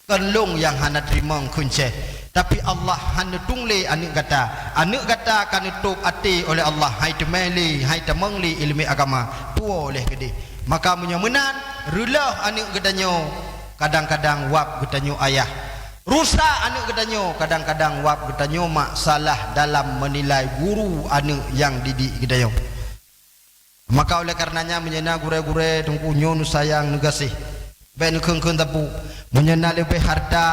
"Kon lôn nyang hana teurimong," kheun Syekh, "tapi Allah hana tueng lé aneuk gata. Aneuk gata ka neutôb até oleh Allah, han teumé lé, han tamong lé iéleumé agama. Puwoe lé keudeh. Maka meunyoe meunan, reuloh aneuk geutanyoe, kadang-kadang wab geutanyoe ayah. Rusak aneuk geutanyoe, kadang-kadang wab geutanyoe mak, salah dalam meunilai guru aneuk nyang didik geutanyoe." Maka oleh kareuna nyan, meunyoe na gurée-gurée teungku nyoe neusayang neugaséh, bék neukheun-kheun sapeue. Meunyoe na leubeh hareuta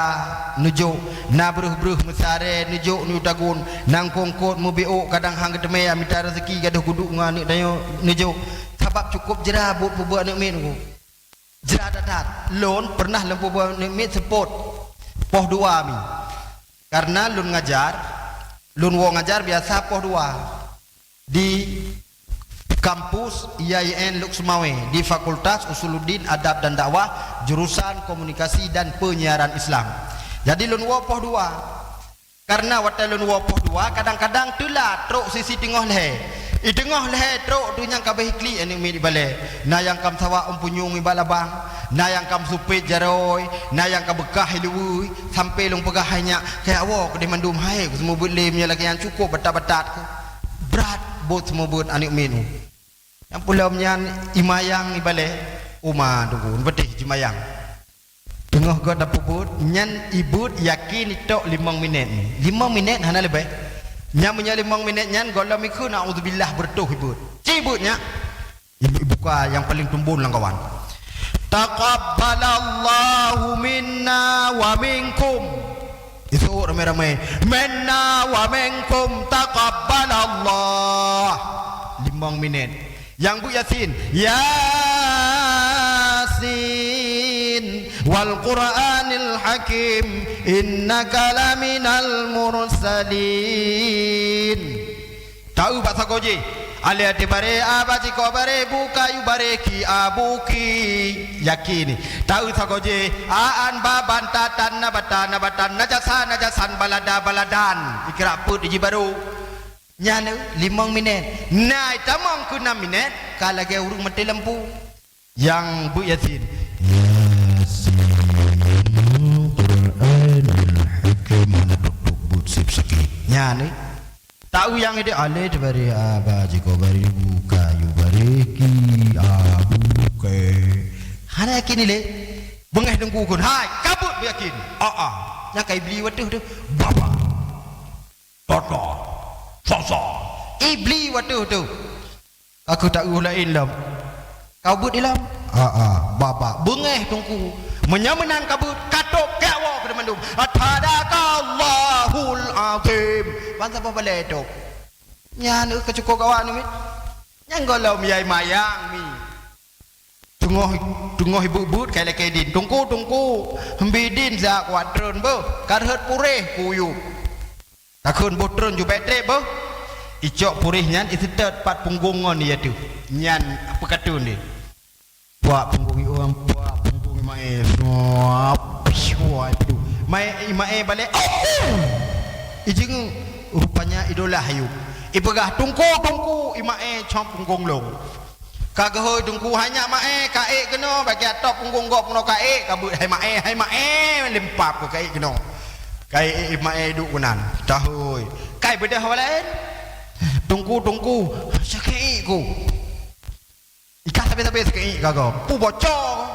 neujok, na breuh-breuh meusaré neujok, neuyue tagun, na eungkôt-eungkôt meubiôk kadang han geuteumé, mita raseuki gadôh geuduek ngon aneuk tanyoe neujok. Sabab cukup jra buet peubuet aneuk miet teungku. Jra that-that. Lôn peureunah lôn peubuet aneuk miet seupôt poh dua mi. Kareuna lôn ngajar, lôn woe ngajar biasa poh dua di kampus I A I N Lhokseumawe, di Fakultas Usuluddin Adab dan Dakwah, jurusan Komunikasi dan Penyiaran Islam. Jadi lôn woe poh dua. Kareuna watée lôn woe poh dua, kadang-kadang teulat trok sisi teungoh lhée. I teungoh lhée trok tu nyang ka béh klik aneuk miet ibalée. Na nyang ka meusawa ôn punyueng iba labang, na nyang ka meusupet jaroe, na nyang ka beukah iluweue, sampoe lôn peugah hai nyak, "Kajak woe keudeh mandum hai, ku seumeubeuet lé meunyoe lagée nyan cukup batat-batat ku." Brat buet seumeubeuet aneuk miet nyoe. Nyang peulom nyan imayang ibalée, uma teungku, neupeuteh jimayang. Teungoh gob tapeubuet, nyan ibeuet yakin itok limong minét. Limong minét hana leubeh. Nyan meunyoe limong minét nyan gohlom ikheun, "A'udzubillah," beureutoh ibeuet. Ci beuet nyan. Ibu-, ibuka nyang paleng tumbon lam kawan. "Taqabbalallahu minna wa minkum." Iseuôt ramé-ramé, "Minna wa minkum taqabbalallah." Limong minét. Nyang beuet Yasin, "Yasin wal Qur'anil Hakim, innaka laminal mursalin." Taeu bak sagoe jih, "Alèh até baré, a bak sikoe baré, bu kayue baré, ki a bu ki." Yakin. Taeu sagoe jih, "A an ba ban, ta tan na ba ta, na ba tan, na ja sa na ja san, ba la da ba la dan." Ikra peuet jih barô. Nyan limong minét. Na itamong keu nam minét, ka lagèe ureueng maté lampu. Nyang beuet Yasin, "Yasin Qur'anil Hakim," hana tok-tok beuet sép sakét. Nyan, eh. Taeu nyang idéh, "Alèh até baré, a bak sikoe baré, bu kayue baré, ki a bu kèe." Hana yakin ilèe. Beungèh teungku kheun, "Hai, ka beuet beuyakin." "A a." Nyang ka ibli watèe teuh, "Baba." Tata, sasa, ibli watèe teuh. Ka keuh taeu laén lom. Ka beuet ilom? Ha, ha, baba. Beungèh teungku. Meunyoe meunan ka beuet, ka tôb, ka woe keu mandum. Sadaqallahul azim. Ban saboh balèe tôb. Nyan keuh ka cukôp kawan nyoe. Nyang gohlom yai mayang mi. Teungoh, teungoh ibeuet-beuet ka ilakèe idin. "Teungku, teungku, hembi idin siat kuat treun beuh, ka rhot puréh kuyueb." Ka kheun boh treun ju bèk trép beuh. Icok puréh nyan iseutôt pat punggong ngon ie teuh. Nyan peukateueng deh. Puak punggong ié, puak punggong ié maé. Suap, suap itu. Maé, ié maé balèe. Ijeungeuk. Rupanya idolah ayue. Ipeugah, "Teungku, teungku, ié maé cong punggong lôn." Ka geuhôi teungku, "Hai nyak maé, ka ék keunoe, bagi atop punggong gob keunoe ka ék," ka beuet, "Hai maé, hai maé," limpap keu ka ék keunoe. Ka ék, ék maé duek keunan. Tahôi. Kai beudôh awai laén. "Teungku, teungku, sakét ék ku." Ikah sabe-sabe sakét ék ka gob. Pu bocor.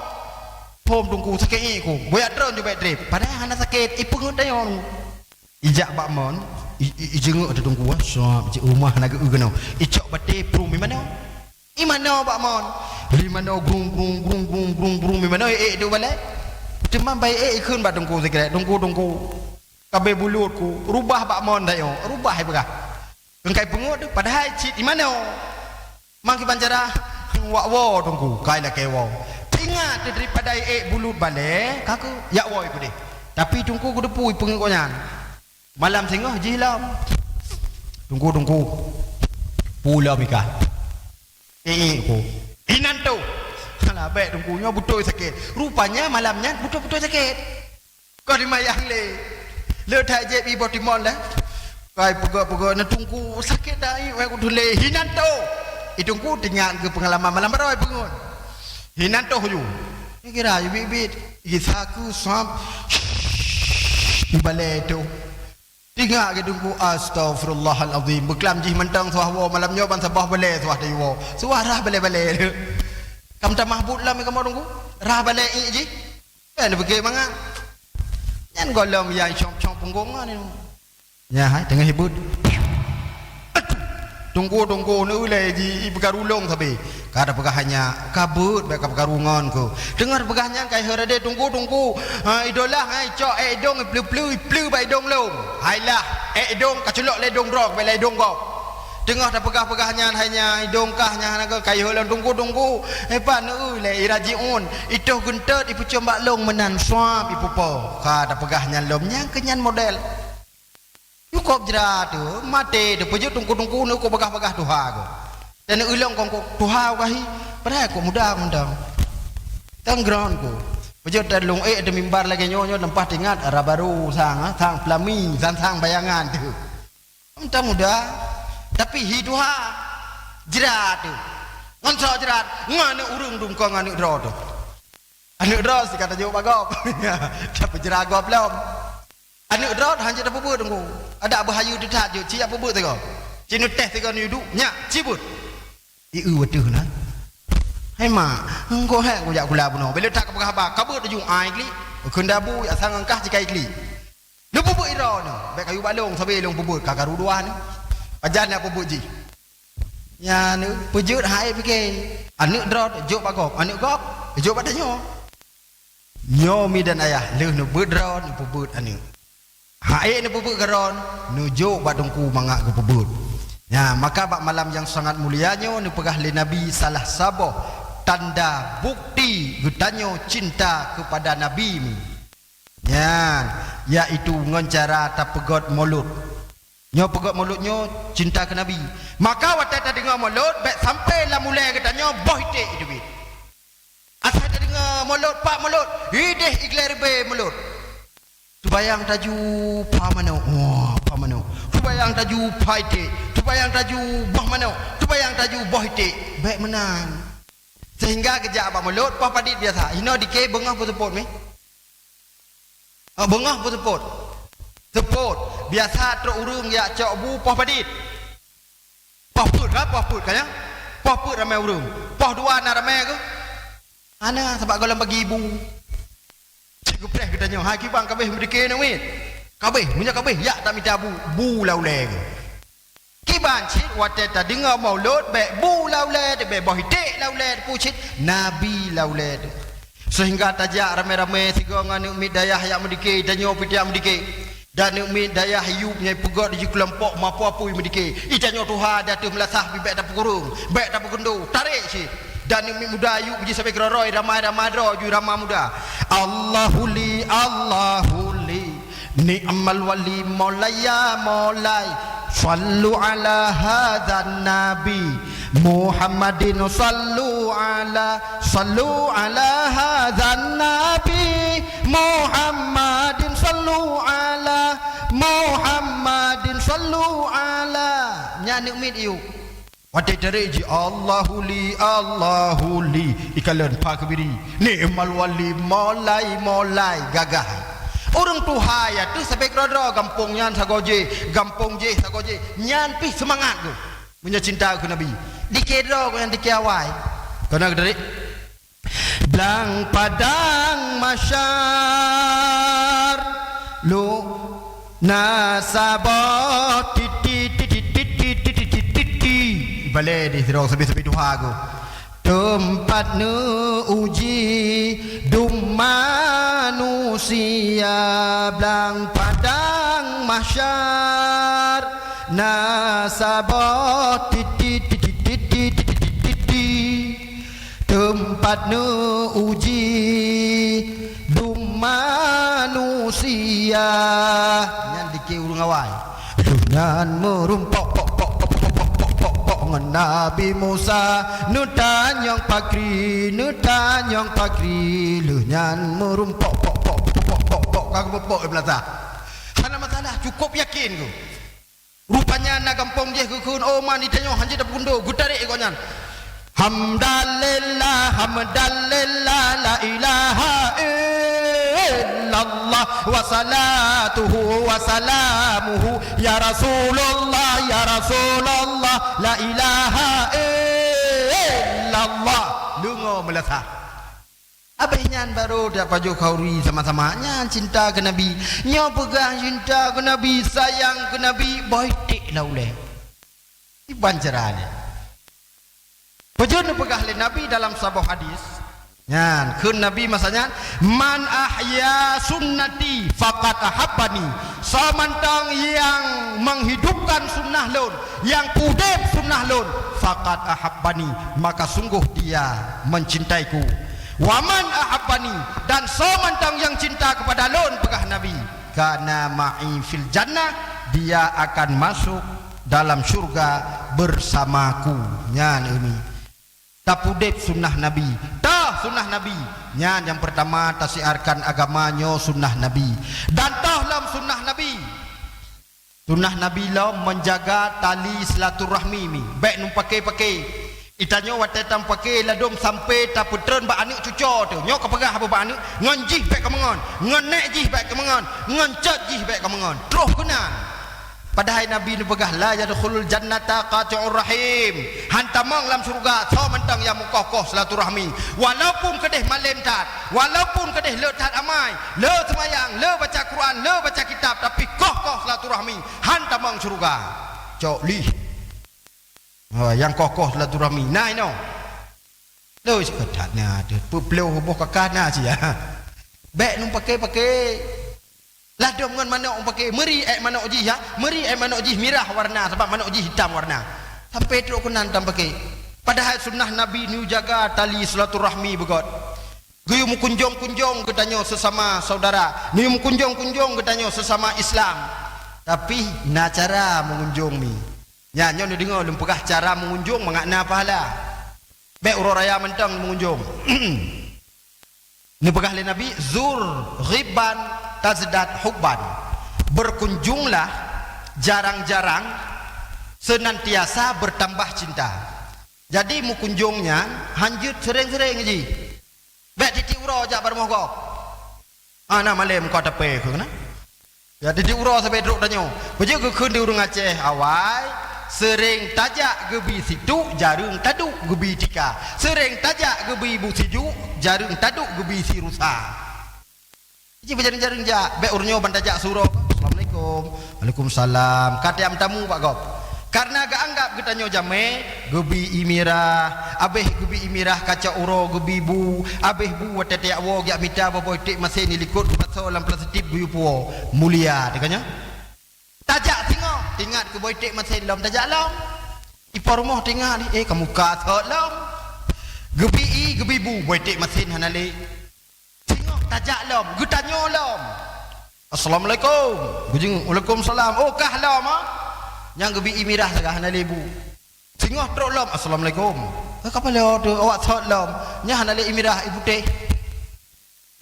Phom teungku, sakét ék ku. Boyak treun ju bèk trép. Padahai hana sakét, ipeungeut dayong. Ijak bak mon, i, i, ijeungeuk ateueh teungku, ah, suap, ijak u rumoh na geu-eu keunoe. Icok batèe pruem ié manoe. Ié manoe bak mon. Ié manoe grung, grung, grung, grung, grung, grung, ié manoe ék duek balèe. Teuma ban ék ikheun bak teungku sikrék, "Teungku, teungku. Ka abéh bulut ku, rubah bak mon dayong, rubah," ipeugah. Keu kai peungeut, padahai cit ié manoe. Mang kiban cara, wak woe teungku, kai lakèe woe. Teuingat daripada ék bulut balèe, ka keuh, jak woe ipeudeh. Tapi teungku geuteupeue ipeungeut gobnyan. Malam singoh jih lom. "Teungku, teungku. Pu lom ikah. Ék ku." "Inan tôh." Alah bèk teungku, nyoe beutôi sakét. Rupanya malam nyan beutôi-beutôi sakét. Kon ié mayang lé. Le that jieb ié boh timon lé. Kai peugah-peugah, "Na teungku, sakét that ié, wèh ku tulé." "Inan tôh." Ié teungku teuingat keu peungalaman malam baroe ipeungeut. "Inan tôh ju." Ikira ju biet-biet. Ié saku sab. Ié balèe tôh. Teuingat keu teungku, "Astaghfirullahalazim." Beuklam jih mantong suah woe malam nyoe ban saboh balèe suah teuwoe. Suah rhah balèe-balèe. Kam tamah buet lom kamoe teungku. Rhah balèe ék jih. Kan beugèt mangat. Nyan gohlom nyang cong-cong punggong nyan. Nyan hai teungoh ibeuet. Teungku, teungku, neueu lé ji ipeukaru lôn sabe. Ka tapeugah nyan, ka beuet bèk ka peukaru ngon ku. Teungoh tapeugah nyan ka iheueh radé, "Teungku, teungku, ha, idolah hai cok ék idong ipleue-pleue, ipleue bak idong lôn." Hai lah, ék idong ka culok lé idong droe, bèk lé idong gob. Teungoh tapeugah-peugah nyan, hai nyan, idong kah nyan hana ka iheueh lôn, "Teungku, teungku." Ipat neueu lé irajiun, itoh geuntot ipeucom bak lôn meunan suap ipeupo. Ka tapeugah nyan lom, nyan keu nyan model. Cukôp jrat teuh, maté teuh, peujeuet teungku-teungku neueu kok bagah-bagah tuha kok. Dan ulôn kong kok tuha ugahi, padahai kok muda mantong. Tanggroen kok. Peujeuet dan lôn ék di mimbar lagèe nyoe, nyoe leupah teuingat, ara barô sang, ha, sang peulami, sang-sang bayangan teuh. Mantong muda, tapi hi tuha, jrat teuh. Ngon soe jrat, ngon aneuk ureueng dum kon ngon aneuk droe teuh. Aneuk droe sika tajok bak gob. Tapi jrat gob lom. Aneuk droe hanjeuet tapeubeuet teungku. Adak beuhayeue teutat jeuet, ci jak peubeuet sigoe. Ci neutéh sigoe neuyue duek, nyak, ci beuet. Ieu watèe na. Hai mak, engkau hék kujak kula bunoe. Bila that kapeugah haba, ka beuet laju ai klik. Kheun dabu, jak sang angkah cikai klik. Neupeubuet droeneuh, bèk kayue bak lôn, sabe lôn peubuet, ka karu dua nyoe. Pajan na peubuet jih. Nyan peujeuet hai pike. Aneuk droe jok bak gob, aneuk gob jok bak tanyoe. Nyoe mi dan ayah, lheueh neubeuet droe, neupeubuet aneuk. Hai neupeubuet keu droe, neujok bak teungku mangat geupeubuet. Nyan, maka bak malam nyang sangat mulia nyoe neupeugah lé Nabi salah saboh tanda bukti geutanyoe cinta keupada Nabi mi. Nyan, yaitu ngon cara tapeugöt mulod. Nyoe peugöt mulod nyoe cinta keu Nabi. Maka watèe tadeungoe mulod, bèk sampoe lam ulèe geutanyoe boh iték teubiet. Asai tadeungoe mulod, pak mulod, idéh igleh ribèe mulod. Teubayang taju pha manok, wah, pha manok. Teubayang taju pha iték, teubayang taju boh manok, teubayang taju boh iték. Bèk meunan. Sehingga geujak bak mulod, poh padit biasa. Inoe dike beungoh peuseupôt mi. Oh, beungoh peuseupôt. Seupôt. Biasa trok ureueng jak cok bu poh padit. Poh peuet ka, poh peuet ka nyan. Poh peuet ramè ureueng. Poh dua na ramè keuh. Hana, sabab gohlom bagi bu. Cit geupreh geutanyoe, hai kiban kabeh meudike nyoe mit. Kabeh, meunyoe kabeh, jak tamita bu, bu lam ulèe keuh. Kiban cit watèe tadeungoe mulod, bèk bu lam ulèe teuh, bèk boh iték lam ulèe teuh, peue cit Nabi lam ulèe teuh. Sehingga tajak ramè-ramè sigoe ngon aneuk miet dayah jak meudike, tanyoe pih tajak meudike. Dan aneuk miet dayah yub nyang peugöt di kelompok mampu apui meudike. Itanyoe tuha di ateueh meulasah pih bèk tapeukureueng, bèk tapeugundo, tarek cit. Dan aneuk miet muda yub jih sabe keudroe-droe, ramai-ramai droe ju ramai muda. Allahu li, Allahu li. Ni'mal wali maulaya maulai. Sallu ala hadzan nabi Muhammadin, sallu ala, sallu ala hadzan nabi Muhammadin, sallu ala Muhammadin, sallu ala. Nyan aneuk miet yub. Watèe tarek jih, Allahu li, Allahu li, ikalon pha keubiri. Ni'mal wali, maulai, maulai, gagah. Ureueng tuha ya teuh sabe keudroe-droe, gampông nyan sagoe jih, gampông jih sagoe jih. Nyan pih seumangat geuh. Meunyoe cinta keu Nabi. Dike droe geuh nyan dike awai. Keuneuk tarek. Blang padang mahsyar, lu na saboh titi, titi, titi, titi, titi, titi. Balèe di sidroe sabe-sabe tuha geuh. Teumpat neuuji dum manusia, blang padang mahsyar, na saboh titi, titi, titi, titi, titi. Teumpat neuuji dum manusia. Nyan dike ureueng awai. Lheueh nyan meurumpok, pok, pok, ngon Nabi Musa. Neutanyong pakri, neutanyong pakri. Lheueh nyan meurumpok, pok, pok, ka geupok, pok, pok, eh, beulasa. Hana masalah, cukup yakin geuh. Rupanya na gampông jih geukheun, "Oh, man, itanyoe hanjeuet tapeugundo," geutarek gobnyan. Hamdalillah, hamdalillah, la ilaha illallah, wa salatuhu wa salamuhu, ya Rasulullah, ya Rasulullah, la ilaha illallah. Deungoe meulasah. Abéh nyan barô tapajoh khauri sama-sama. Nyan cinta keu Nabi. Nyoe peugah cinta keu Nabi, sayang keu Nabi, boh iték lam ulèe. Iban cara nyan. Peue jeuet neupeugah lé Nabi dalam saboh hadis? Nyan, kheun Nabi masa nyan, "Man ahya sunnati faqad ahabbani." Soe mantong nyang menghidupkan sunnah lôn, nyang peudép sunnah lôn, faqad ahabbani, maka sungguh dia mencintaiku. Wa man ahabbani, dan soe mantong nyang cinta kepada lôn, peugah Nabi, kana ma'i fil jannah, dia akan masuk dalam syurga bersamaku. Nyan ini. Tapeudép sunnah Nabi. Toh sunnah Nabi. Nyan nyang peurtama tasiarkan agama nyoe sunnah Nabi. Dan toh lom sunnah Nabi. Sunnah Nabi lom menjaga tali silaturahmi mi. Bèk neupaké-paké. Itanyoe watèe tapaké ladôm sampoe tapeutreun bak aneuk cuco teuh. Nyoe kapeugah haba bak aneuk, ngon jih bèk kameungon, ngon nèk jih bèk kameungon, ngon cot jih bèk kameungon. Troh keunan. Padahai Nabi neupeugah, "La yadkhulul jannata qati'ur rahim." Han tamong lam syeuruga soe mantong nyang meukoh-koh silaturahmi. Walaupun keudeh malem that, walaupun keudeh le that amai, le seumayang, le baca Quran, le baca kitab, tapi koh-koh silaturahmi, han tamong syeuruga. Cok lih. Oh, nyang koh-koh silaturahmi. Nah, inoe. Leuh cit that na teuh, peuploh boh kakah na sia. Bèk neupaké-paké. Ladôm ngon manok neupaké, meuri èk manok jih, ya. Meuri èk manok jih mirah warna, sabab manok jih hitam warna. Sampai trok keunan tapaké. Padahai sunnah Nabi neuyue jaga tali silaturahmi beugöt. Geuyue meukunjong-kunjong geutanyoe seusama saudara. Neuyue meukunjong-kunjong geutanyoe seusama Islam. Tapi na cara meungunjong mi. Nyan, nyoe neudeungoe lôn peugah cara meungunjong mangat na pahala. Bèk uroe raya mantong meungunjong. Neupeugah lé Nabi, "Zur ghibban tazdad hubban." Berkunjunglah jarang-jarang, senantiasa bertambah cinta. Jadi meukunjong nyan hanjeuet seuréng-seuréng jih. Bèk tiep-tiep uroe jak bak rumoh gob. Hana malém ka tapé keu na. Ya, tiep-tiep uroe sabe trok tanyoe. Peue jeuet geukheun di ureueng Aceh awai, seuréng tajak geubi situk, jareueng taduek geubi tika. Seuréng tajak geubi bu sijuek, jareueng taduek geubi si rusa. Ji beujareueng-jareueng jak, bèk uroe nyoe ban tajak siuroe. Assalamualaikum. Waalaikumsalam. Ka tiam tamu bak gob. Kareuna geuanggab geutanyoe jamé, geubi ié mirah, abéh geubi ié mirah kacok uroe geubi bu, abéh bu watèe tajak woe geujak mita boh-boh iték masén dilikot geupasoe lam plastik geuyue puwoe. Mulia teuka nyan. Tajak singoh, teuingat keu boh iték masén lom tajak lom. Ipo rumoh teuingat, eh, ka muka sot lom. Geubi ié, geubi bu, boh iték masén hana lé. Singoh tajak lom, geutanyoe lom. "Assalamualaikum." Geujinguk, "Waalaikumsalam." "Oh, kah lom, ah?" Nyang geubi ié mirah sagai hana lé bu. Singoh trok lom, "Assalamualaikum." "Eh, ka paléh teuh, awak sot lom." Nyan hana lé ié mirah, ié putéh.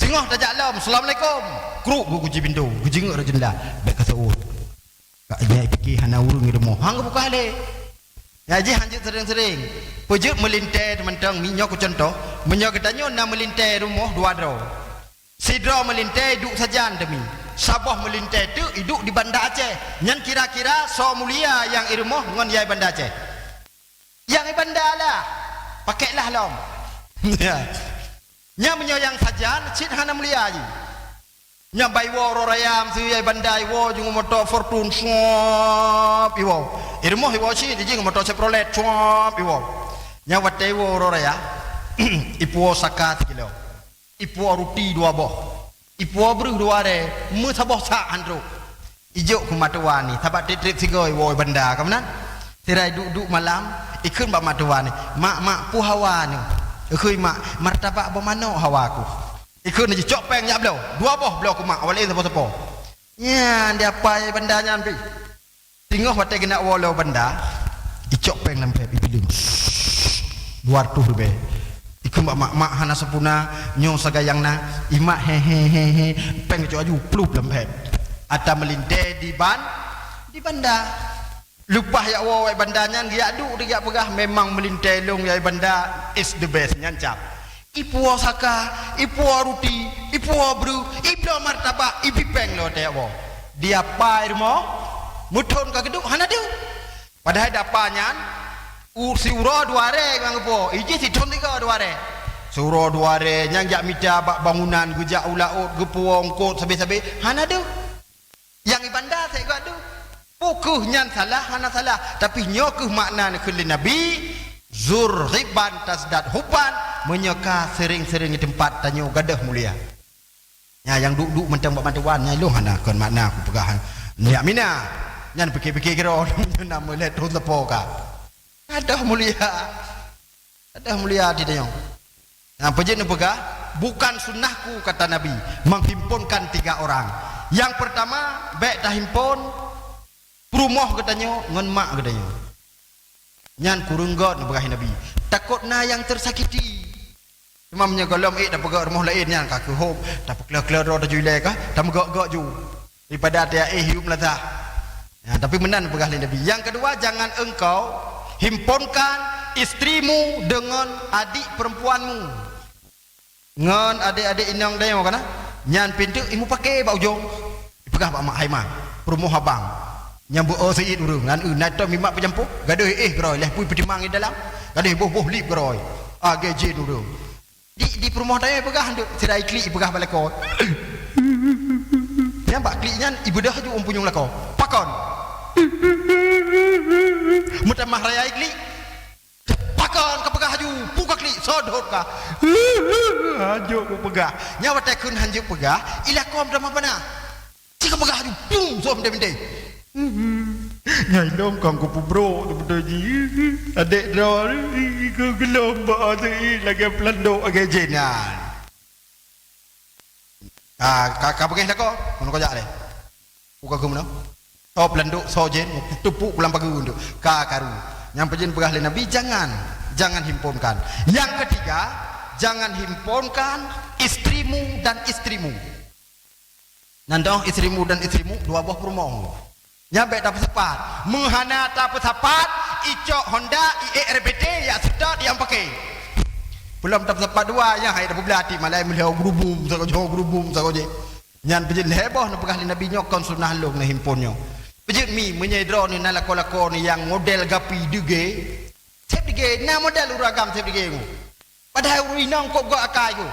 Singoh tajak lom, "Assalamualaikum." Kruk geukunci pintoe, geujinguk rot jeundela. Bèk ka seuôt. Ka nyan pike hana ureueng di rumoh. Han geubuka lé. Nyan jih hanjeuet seuréng-seuréng. Peue jeuet meulintèe teumantong, mi nyoe keu cuntoh, meunyoe geutanyoe na meulintèe rumoh dua droe. Sidroe meulintèe iduek sajan teumi. Saboh meulintèe teuk iduek di Banda Aceh. Nyan kira-kira soe mulia nyang i rumoh ngon nyang i Banda Aceh? Nyang i Banda lah. Pakèk lah lom. Ya. Nyan meunyoe nyang sajan, cit hana mulia jih. Nyan ban iwoe uroe raya, meuseu nyang i Banda iwoe jih ngon moto Fortuner, swab, iwoe. I rumoh iwoe cit, jih ngon moto Chevrolet, swab, iwoe. Nyan watèe iwoe uroe raya, ipuwoe saka sikilo. Ipuwoe ruti dua boh. Ipuwoe breuh dua rèe, meusaboh sak han trok. Ijok keu meutuah ni, sabab trép-trép sigoe iwoe Banda ka meunan. Sira iduek-duek malam, ikheun bak meutuah ni, "Mak, mak, peue hawa nyoe?" Ikheun mak, "Martabak boh manok hawa ku." Ikheun jicok péng jak bloe, dua boh bloe keu mak, awak laén sapo-sapo. Nyan di apa nyang i Banda nyan pih. Singoh watèe geuneuk woe lom Banda, icok péng lam phép, ibileueng. Dua reutôh ribèe. Ikheun bak mak, "Mak, hana sampoereuna, nyoe sagai nyang na." Imak, "He, he, he, he." Péng icok laju, plup lam phép. Ata meulintèe di Ban-, di Banda. Leupah jak woe i Banda nyan, geujak duek, geujak peugah, "Memang meulintèe lôn nyang i Banda is the best, nyan cap." Ipuwoe saka, ipuwoe ruti, ipuwoe breuh, ibloe martabak, ibi péng lom watèe woe. Di apa i rumoh? Meuthon ka geuduek hana deuh. Padahai di apa nyan, u-, siuroe dua rèe nyang geupuwoe, ijih sithon sigoe dua rèe. Siuroe dua rèe nyang jak mita bak bangunan, geujak u laôt, geupuwoe eungkôt sabé-sabé, hana deuh. Nyang i Banda sép geuh deuh. Peu kheueh nyan salah hana salah, tapi nyoe kheueh makna neukheun lé Nabi, "Zur ghibban tazdad hubban," meunyoe ka seuréng-seuréng di teumpat tanyoe gadôh mulia. Nyan nyang duek-duek mantong bak bantuan, nyan lôn hana kon makna kupeugah nyak mina. Nyan pike-pike keudroe, na meulét troh leupô ka. Gadôh mulia. Gadôh mulia di tanyoe. Nah, peue jeuet neupeugah, "Bukan sunnahku," kata Nabi, "menghimpunkan tiga orang." Nyang peurtama, bèk tahimpon peurumoh geutanyoe ngon mak geutanyoe. Nyan kureueng göt neupeugah Nabi. Takot na nyang teusakiti. Teuma meunyoe gohlom ék tapeugöt rumoh laén nyan ka keuhôb, tapeukleuh-kleuh droe tajui ilèe kah, tameugöt-göt ju. Daripada tajak éh hiup meulazah. Ya, tapi meunan peugah lé Nabi. Yang kedua, jangan engkau himpunkan istrimu dengan adik perempuanmu. Ngon adék-adék inong tanyoe kana, nyan pinteuk imupaké bak ujong. Ipeugah bak mak, "Hai ma, peurumoh abang." Nyang beu-o seuit ureuëng, ngan eu na tom mimak peujampôh, gadôh éh geurôi, lheuh pui peutimang di dalam, gadôh boh-boh lip geurôi. Lagée jén ureuëng. Di, di peurumoh tanyoe peugah, sira iklik peugah bak lakoe. Nyang bak klik nyan ibeudôh ju ôn punyueng lakoe. Pakon. Meutamah raya iklik. Pakon ka peugah ju, pu ka klik, sodot ka. Hanjeuet ku peugah. Nyang watée kheun hanjeuet peugah, i lakoe meutamah panas. Cit ka peugah ju, pum, som deh binteh. Ngai lom kong ku pubrok tu beutôi ji. Adek droe ni, ku gelom ba tu i lagée pelandok lagée jén nyan. Ah, ka, ka beungéh lakoe, meunoe kojak lé. Buka geumeunang. Soe pelandok, soe jén, teupuk pulang pageue untuk ka karu. Nyang peujén peugah lé Nabi, jangan, jangan himponkan. Yang ketiga, jangan himponkan istrimu dan istrimu. Nandong istrimu dan istrimu dua boh peurumoh. Nyan bék tapeusapat. Meuhana tapeusapat, icok Honda, i R B T, yak seutôt, yang pakai. Belom tapeusapat dua, nyang hai tapeublah ti malai meulheu grubum, sagoe grubum, sagoe. Nyan peujeuet lhée boh neupeugah lé Nabi nyoe kon sunnah lôn neuhimpon nyoe. Peujeuet mi, meunyoe droeneuh na lakoe-lakoe nyang model gapi deuge, seb deuge na model ureuëng agam seb deuge nyoe. Padahai ureuëng inong kok gok akai geuh.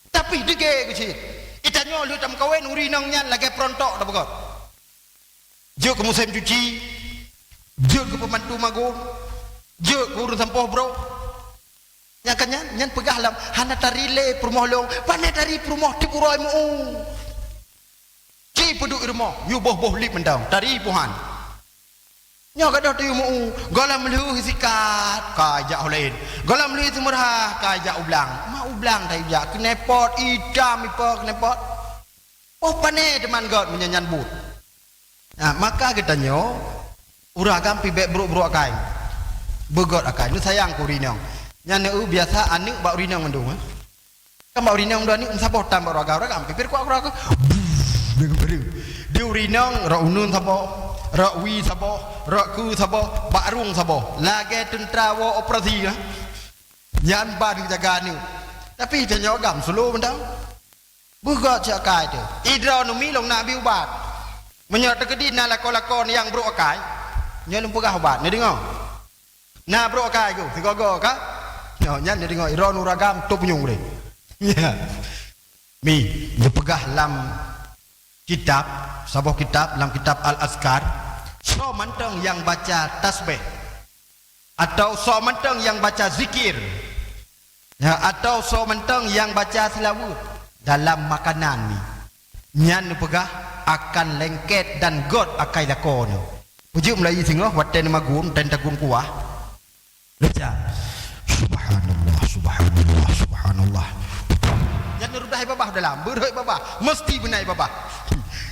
Tapi deuge geuh cit. Itanyoe lheueh tameukawen ureuëng inong nyan lagée peurontok tapeugah. Jeuet keu musém cuci, jeuet keu peumantu magom, jeuet keu ureuëng sampoh brok. Nyang ka nyan, nyan peugah lom, hana tari lé peurumoh lôn, pane tari peurumoh teup uroe meu-u. Ci peuduek i rumoh, yue boh-boh lip mantong, tari puhan. Nyoe gadôh tayue meu-u, gohlom lheueh sikat, ka jak ulén. Gohlom lheueh seumeurah, ka jak u blang. Ma u blang tayue jak, keuneupot, itam ipo keuneupot. Oh, pane teuma gét meunyan nyan buet. Nah, maka geutanyoe, ureuëng agam pih bék brok-brok akai. Beugét akai, neusayang keu ureuëng inong. Nyan neu biasa aneuëk bak ureuëng inong mandum, eh. Kan bak ureuëng inong dua aneuëk meusaboh tan bak ureuëng agam, ureuëng agam pih pir kuat-kuat. Di ureuëng inong, rok uneun saboh, rok wie saboh, rok keue saboh, bak rueng saboh. Lagée teuntra woe operasi, eh. Nyan ban jaga aneuëk. Tapi tanyoe agam slow mantong. Beugét cit akai teuh. Idroeneuh mi lôn na bi ubat. Meunyoe teukeudi na lakoe-lakoe nyang brok akai, nyoe lôn peugah ubat, neudeungoe. Na brok akai geuh, sigoe-goe ka? Nyoe nyan neudeungoe, idroeneuh ureuëng agam top punyueng ulée. Mi, neupeugah lam kitab, saboh kitab, lam kitab Al-Azkar, soe mantong nyang baca tasbih, atau soe mantong nyang baca zikir, ya, atau soe mantong nyang baca seulaweuet dalam makanan nyan, nyan neupeugah akan lengket dan gét akai lakoe nyoe. Peujeuet meulayeue singoh watée neumaguen, watée tagun kuah. Baca, "Subhanallah, subhanallah, subhanallah." Nyan neurudah i babah dalam, beurhoi babah, meusti beuna i babah.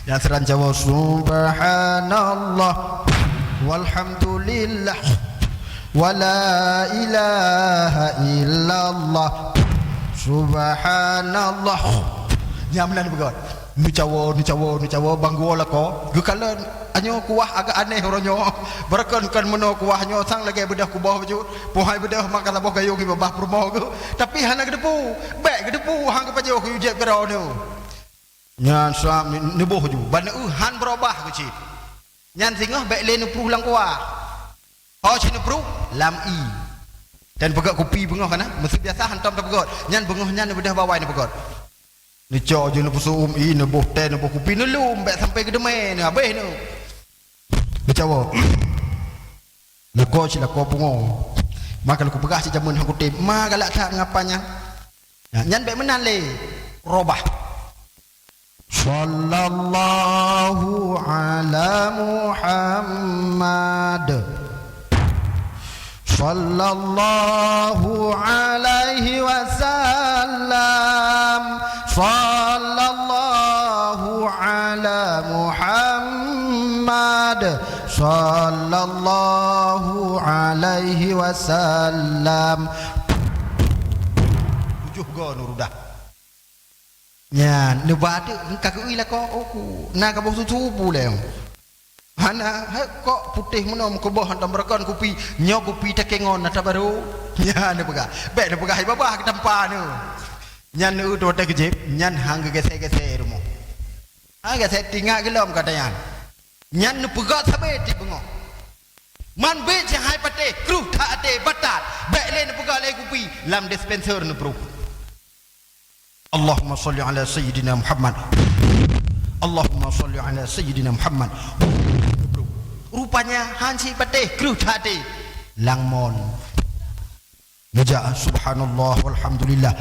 Nyang seurancawa, "Subhanallah, walhamdulillah, wala ilaha illallah, subhanallah." Nyang meunan beugét. Neucawa, neucawa, neucawa, bang geuwoe lakoe. Geukalon, anyoe kuah agak aneh uroe nyoe. Beureukan-kan meunoe kuah nyoe sang lagée beudôh kuboh bacut. Pohai beudôh maka saboh gayong i babah peurumoh geuh. Tapi hana geuteupeue. Bék geuteupeue, han geupajoh keu ujeb keudroe nyoe. Nyan sa neuboh ju, ban eu han beurobah geuh cit. Nyan singoh bék lé neupruh lam kuah. Ho cit neupruh lam ie. Dan peugét kupi beungoh kana, meuseu biasa hantom tapeugét. Nyan beungoh nyan neubeudôh bawai neupeugét. Neucok ju neupeuseuem ie, neuboh teh, neuboh kupi, neulum bék sampai geudeungoe, neuhabéh neu. Neucawa. Lakoe cit lakoe pungo. Maka lôn kupeugah cit jameun han kutem, ma galak that ngapa nyan. Nah, nyan bék meunan lé. Robah. Sallallahu ala Muhammad. Sallallahu alaihi wasallam. Sallallahu ala Muhammad. Sallallahu alaihi wasallam. Tujoh go neurudah. Nyan, neuba teuk, ka geuui lakoe, oh, ku, na kaboh susu pu lé. Hana, hai, kok putéh meunoe meukeubah hantom beureukan kupi, nyoe kupi takengon ata barô. Nyan neupeugah. Bék neupeugah, hai babah geutampa neu. Nyan neu tu watée geujép, nyan han geugésé-gésé rumoh. Ha, gésé tingat geulom kata nyan. Nyan neupeugah sabe tieb beungoh. Man bit hai patéh, kruh that até, batat. Bék lé neupeugah lé kupi, lam dispenser neupruh. Allahumma shalli ala sayyidina Muhammad. Allahumma shalli ala sayyidina Muhammad. Rupanya han sit patéh, kruh that até. Langmon. Neujak, subhanallah, walhamdulillah.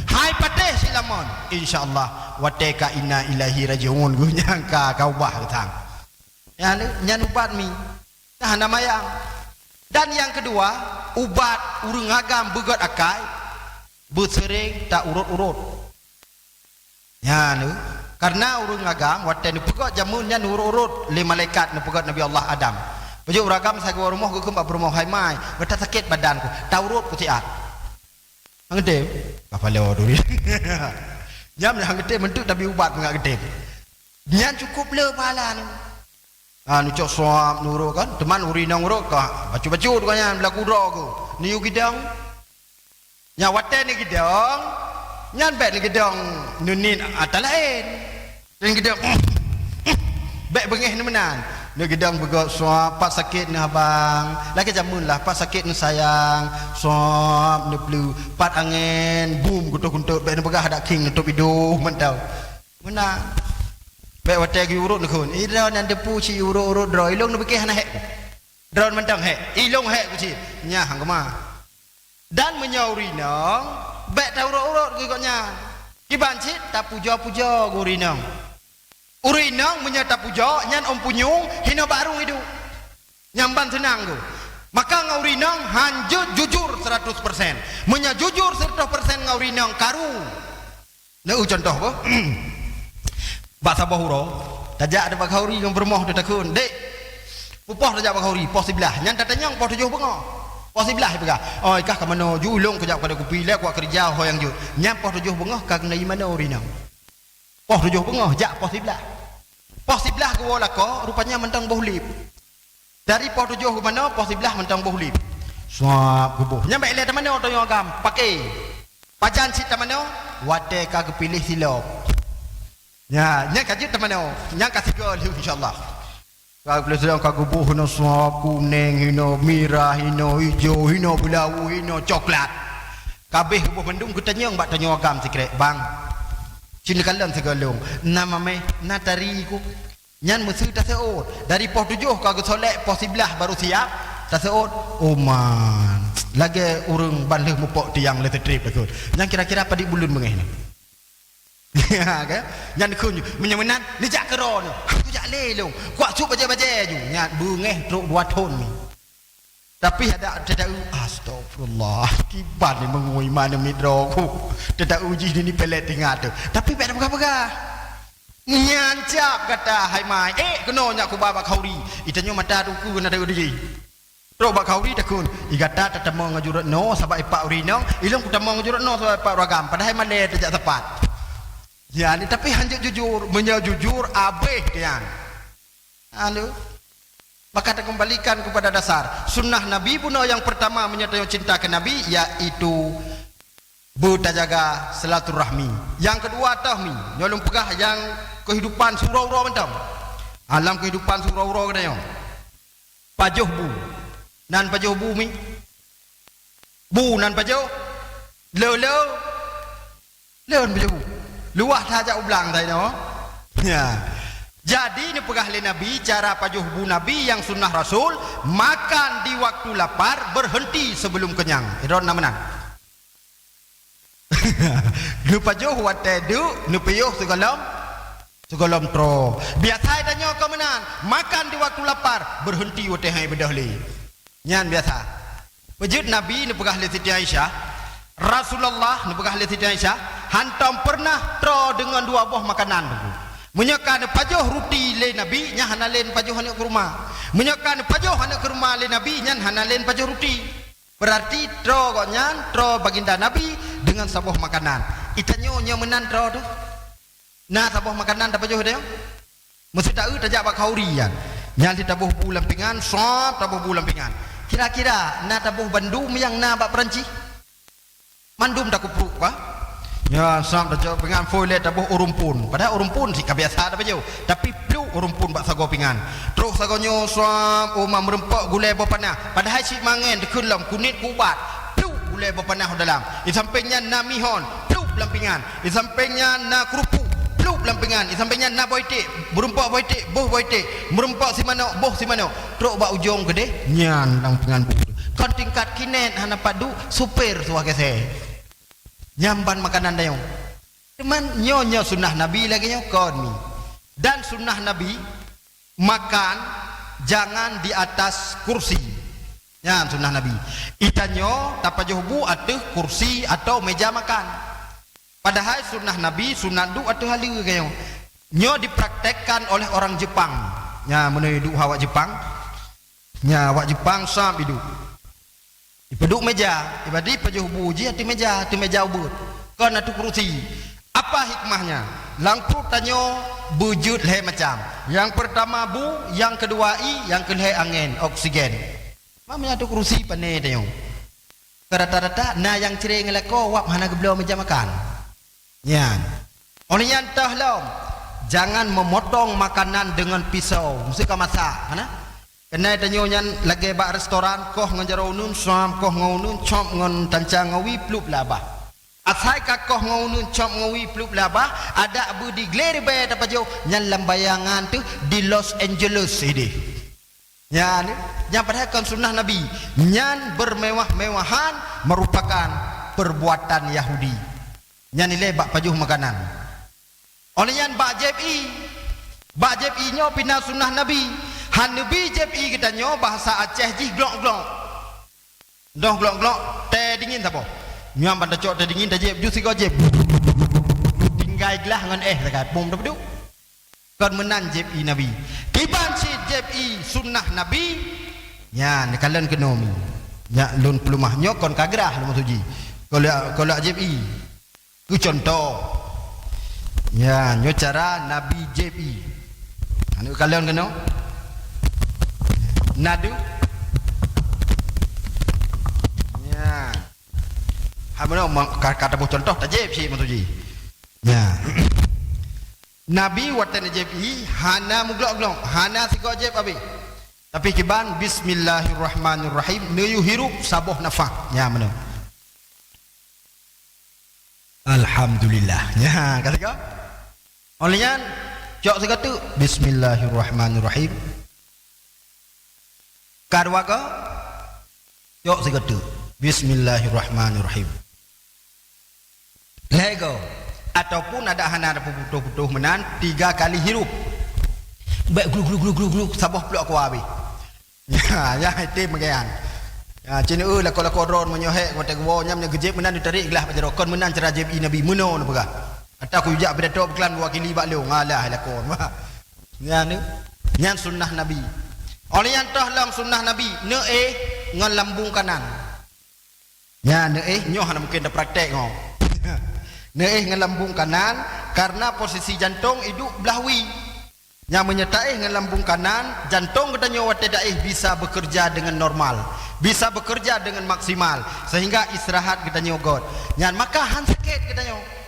Hai patéh sit langmon. Insya Allah, watée ka inna ilaihi raji'un, geuh nyan ka, ka ubah geutang. Nyan, nyan ubat mi. Nah, hana mayang. Dan nyang keudua, ubat ureuëng agam beugét akai, beuseuréng taurot-urot. Nyan, kareuna ureuëng agam watée neupeugét jameun nyan urot-urot lé malaikat neupeugét Nabi Allah Adam. Beujeuet ureuëng agam sagoe rumoh geukheun bak peurumoh, "Hai mai, gata sakét badan ku, taurot ku siat." Hang geutem, ka paloe tu. Nyan hang geutem, meunteuk tabi ubat mangat geutem. Nyan cukup le pahala ni. Ah, neucok suap nurot kan, teuma ureuëng inong urot ka bacut-bacut ka nyan, beulaku droe ku. Neuyue gidong. Nyan watée neugidong, nyan bék neugidong neuniet ata laén. Neugidong, bék beungéh neumeunan. Neugidong beugét suap, "Pat sakét neuh abang?" Lagée jameun lah, "Pat sakét neuh sayang?" Suap, neupleue. "Pat angén?" Bum, geutoh-geutot, bék neupeugah adak khieng, neutôb idong mantong. Meunan. Bék watée geuyue urot neukheun, "Ih, droeneuh nyan deupue cit urot-urot droe, ilong neupiké hana hék." Droeneuh mantong hék, ilong hék ku cit. Nyan hang keumah. Dan meunyoe ureuëng inong, bék taurot-urot keu gobnyan. Kiban cit tapujoe-pujoe keu ureuëng inong. Ureuëng inong meunyoe tapujoe, nyan ôn punyueng, hinoe barô iduek. Nyan ban seunang tu. Maka ngon ureuëng inong hanjeuet jujur seratus persen. Meunyoe jujur seratus persen ngon ureuëng inong, karu. Neu contoh boh. Bak saboh uroe, tajak bak khauri ngon peurumoh teuh takheun, "Dek, peue poh tajak bak khauri?" "Poh siblaih." Nyan tatanyong poh tujoh beungoh. "Poh siblaih," ipeugah. "Oh, i kah ka manoe?" "Ju ulôn kujak keuhadap kupi lé, kuwat keurija ho nyang jeuet." Nyan poh tujoh beungoh ka geuna imanoe ureuëng inong. Poh tujoh beungoh jak poh siblaih. Poh siblaih geuwoe lakoe, rupanya mantong boh lip. Dari poh tujoh geumanoe, poh siblaih mantong boh lip. Suap geuboh. Nyan bék ilée tamanoe tanyoe agam, paké. Pajan cit tamanoe, watée ka geupiléh silop. Nyan, nyan ka jeuet tamanoe, nyan ka sigoe lheueh insya Allah. Ka geupiléh silop ka geuboh hinoe suap, kunéng hinoe, mirah hinoe, ijo hinoe, beulawu hinoe, coklat. Ka abéh geuboh mandum geutanyong bak tanyoe agam sikrék, "Bang, ci neukalon sigoe lôn, na maméh, na tari ku?" Nyan meuseu taseuôt. Dari poh tujoh ka geusolek, poh siblaih barô siap, taseuôt. Oman. Lagée ureuëng ban lheueh mupok tiang leusetrip takheun. Nyan kira-kira padit buleuen beungéh nyan. Kan? Nyan kheun, meunyoe meunan, neujak keudroe nyoe. Kujak lé lôn. Kuwat sôk bajée-bajée ju. Nyan beungéh trok dua thon mi. Tapi adak teuta-eu, "Astagfirullah, kiban ni meungui ma neumiet droe ku." Teuta-eu jih ni pelet teuingat teuh. Tapi bék tapeugah-peugah. Nyan cap gata hai mai. Eh, keunoe nyak kuba bak khauri. Itanyoe mata teungku keuneuk teueu jih. Trok bak khauri takheun, "I gata tatamong ngon jurot noe sabab ipak ureuëng inong, ilong kutamong ngon jurot noe sabab ipak ureuëng agam." Padahai malée tajak sapat. Nyan, tapi hanjeuet jujur. Meunyoe jujur, abéh nyan. Halo. Maka takeumbalikan keupada dasar sunnah Nabi bunoe nyang peurtama meunyoe tanyoe cinta keu Nabi, yaitu beutajaga silaturahmi. Nyang keudua toh mi, nyoe lôn peugah nyang keuhidupan siuroe-uroe mantong. Alam keuhidupan siuroe-uroe geutanyoe. Pajoh bu. Nan pajoh bu mi? Bu nan pajoh? Leu-leu. Lôn beuleubeh. Luwah that jak u blang that inoe. Ya. Jadi neupeugah lé Nabi, cara pajoh bu Nabi nyang sunnah Rasul, makan di waktu lapar, berhenti sebelum kenyang. Idon na meunan. Geupajoh watée duek, neupiôh sigohlom, sigohlom troe. Biasa tanyoe keu meunan, makan di waktu lapar, berhenti watée han beudôh lé. Nyan biasa. Peujeuet Nabi neupeugah lé Siti Aisyah, Rasulullah neupeugah lé Siti Aisyah, hantom peureunah troe deungon dua boh makanan. Meunyoe ka neupajoh ruti lé Nabi, nyan hana lé neupajoh aneuk keuruma. Meunyoe ka neupajoh aneuk keuruma lé Nabi, nyan hana lé neupajoh ruti. Beurarti troe gobnyan, troe baginda Nabi deungon saboh makanan. Itanyoe nyoe meunan troe teuh. Na saboh makanan tapajoh deh? Meuseu taeu tajak bak khauri nyan. Nyan lé taboh bu lam pingan, sop taboh bu lam pingan. Kira-kira na taboh bandum nyang na bak Peurancih? Mandum takeupruk ka? Nyan, sab tacok pingan phôi lé taboh u rumpun. Padahai u rumpun sit ka biasa tapajoh. Tapi pluek u rumpun bak sagoe pingan. Trok sagoe nyoe sab u ma meurumpok gulée boh panah. Padahai sit mangen dikeue lom kunét keu ubat. Pluek gulée boh panah u dalam. Di sampéng nyan na mihon, pluek lam pingan. Di sampéng nyan na keurupuk, pluek lam pingan. Di sampéng nyan na boh iték, meurumpok boh iték, boh boh iték, meurumpok simanok, boh simanok. Trok bak ujong keudeh, nyan lam pingan buet. Kon tingkat kinét hana pat duek, supir suah gesé. Nyan ban makanan dayong. Cuman nyoe, nyoe sunnah Nabi lagée nyoe kon mi. Dan sunnah Nabi makan jangan di atas kursi. Nyan sunnah Nabi. Itanyoe tapajoh bu ateueh kursi atau meja makan. Padahai sunnah Nabi sunat duek ateueh haleue lagée nyoe. Nyoe dipraktekkan oleh orang Jepang. Nyan meunyoe duek awak Jepang. Nyan awak Jepang sab iduek. Ipeuduek meja, iba di pajoh bu jih ateueh meja, ateueh meja ubeut. Kon ateueh kursi. Apa hikmahnya? Lam pruet tanyoe beujeuet lhée macam. Nyang peurtama bu, nyang keudua ié, nyang keulhée angén, oksigen. Maka ateueh kursi pané tanyoe. Keu rata-rata na nyang cireng lakoe wab hana geubloe meja makan. Nyan. Óh lheueh nyan toh lom, jangan memotong makanan dengan pisau. Meuseuka masak, hana? Keunan tanyoe nyan lagée bak restoran, koh ngon jaroe uneuen, suam koh ngon uneuen, cop ngon tanca ngon wie, plup labah. Asai ka koh ngon uneuen, cop ngon wie, plup labah, adak beu di glé ribée tapajoh, nyan lam bayangan teuh di Los Angeles ideh. Nyan, nyan padahai kon sunnah Nabi. Nyan bermewah-mewahan merupakan perbuatan Yahudi. Nyan ilée bak pajoh makanan. Óh lheueh nyan bak jép ié. Bak jép ié nyoe pih na sunnah Nabi. Han neubi jép ié geutanyoe bahasa Aceh jih glok-glok. Doh glok-glok, tée dingin saboh. Nyan ban tacok tée dingin tajép, ju sigoe jép. Tinggai glah ngon éh sagai, pom tapeuduek. Kon meunan jép ié Nabi. Kiban cit jép ié sunnah Nabi. Nyan, kalon keunoe mi. Nyak lôn peuleumah nyoe kon ka grah lôn maksud jih. Kon lak, kon lak jép ié. Keu cuntoh. Nyan, nyoe cara Nabi jép ié. Aneuk kalon keunoe. Nadu. Nyan. Hai meunoe ma-, ka, ka taboh cuntoh, tajép cit maksud jih. Nyan. Nabi watée neujép ié hana meuglok-glok, hana sigoe jép abéh. Tapi kiban, "Bismillahirrahmanirrahim," neuyue hirup saboh nafah. Nyan meunoe. "Alhamdulillah." Nyan, ka sigoe. Óh lheueh nyan, cok sigoe teuk, "Bismillahirrahmanirrahim." Ka dua goe, cok sigoe teuk, "Bismillahirrahmanirrahim." Lhée goe, ataupun adak hana tapeuputoh-putoh meunan, tiga kali hirup. Bék gluk, gluk, gluk, gluk, gluk, saboh plok keuluwa abéh. Ya, ya, item meugeunyan. Ya, cit neu lakoe-lakoe droe meunyoe hék watée geuwoe nyan, meunyoe geujép meunan, ditarek glah bak jaroe. Kon meunan cara jép ié Nabi, meunoe neupeugah. Ata kujak pidato beuklam dua kili bak lôn, alah lakoe. Nyan, nyan sunnah Nabi. Óh lheueh nyan toh lom sunnah Nabi, neuéh ngon lambung kanan. Nyan, neuéh nyoe hana mungken tapraktek nyoe. Neuéh ngon lambung kanan, karena posisi jantong iduek blah wie. Nyan meunyoe taéh ngon lambung kanan, jantong geutanyoe watée taéh bisa bekerja dengan normal, bisa bekerja dengan maksimal, sehingga istirahat geutanyoe göt. Nyan maka han sakét geutanyoe.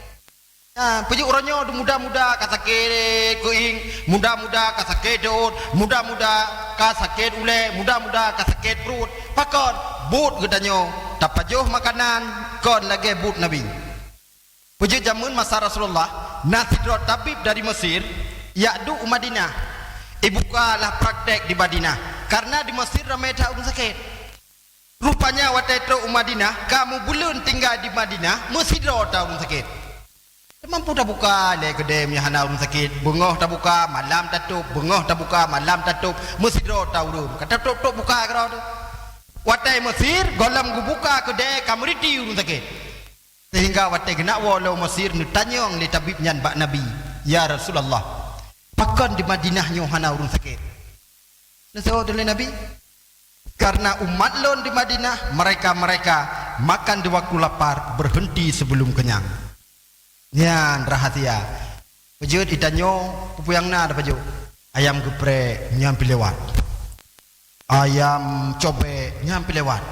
Nah, peujeuet uroe nyoe muda-muda ka sakét keuieng, muda-muda ka sakét deuot, muda-muda ka sakét ulée, muda-muda ka sakét pruet. Pakon? Buet geutanyoe tapajoh makanan kon lagée buet Nabi. Peujeuet jameun masa Rasulullah, na sidroe tabib dari Mesir, jak duek u Madinah. Ibuka lah praktek di Madinah, karena di Mesir ramé that ureuëng sakét. Rupanya watée trok u Madinah, ka meubuleuen tinggai di Madinah, meusidroe that ureuëng sakét. Teumampu tabuka lé keudée meunyoe hana ureuëng sakét, beungoh tabuka, malam tatôb, beungoh tabuka, malam tatôb, meusidroe that ureuëng. Ka tatôb-tôb buka keudroe teuh. Watée Mesir, gohlom geubuka keudée ka meuriti ureuëng sakét. Sehingga watée geunak woe lom u Mesir, neutanyong lé tabib nyan bak Nabi, "Ya Rasulullah, pakon di Madinah nyoe hana ureuëng sakét?" Neuseuôt lé Nabi, "Karena umat lôn di Madinah, mereka-mereka makan di waktu lapar, berhenti sebelum kenyang." Nyan rahasia. Peujeuet geutanyoe peue-peue nyang na tapajoh. Ayam geuprek nyan pih lewat. Ayam cobek nyan pih lewat.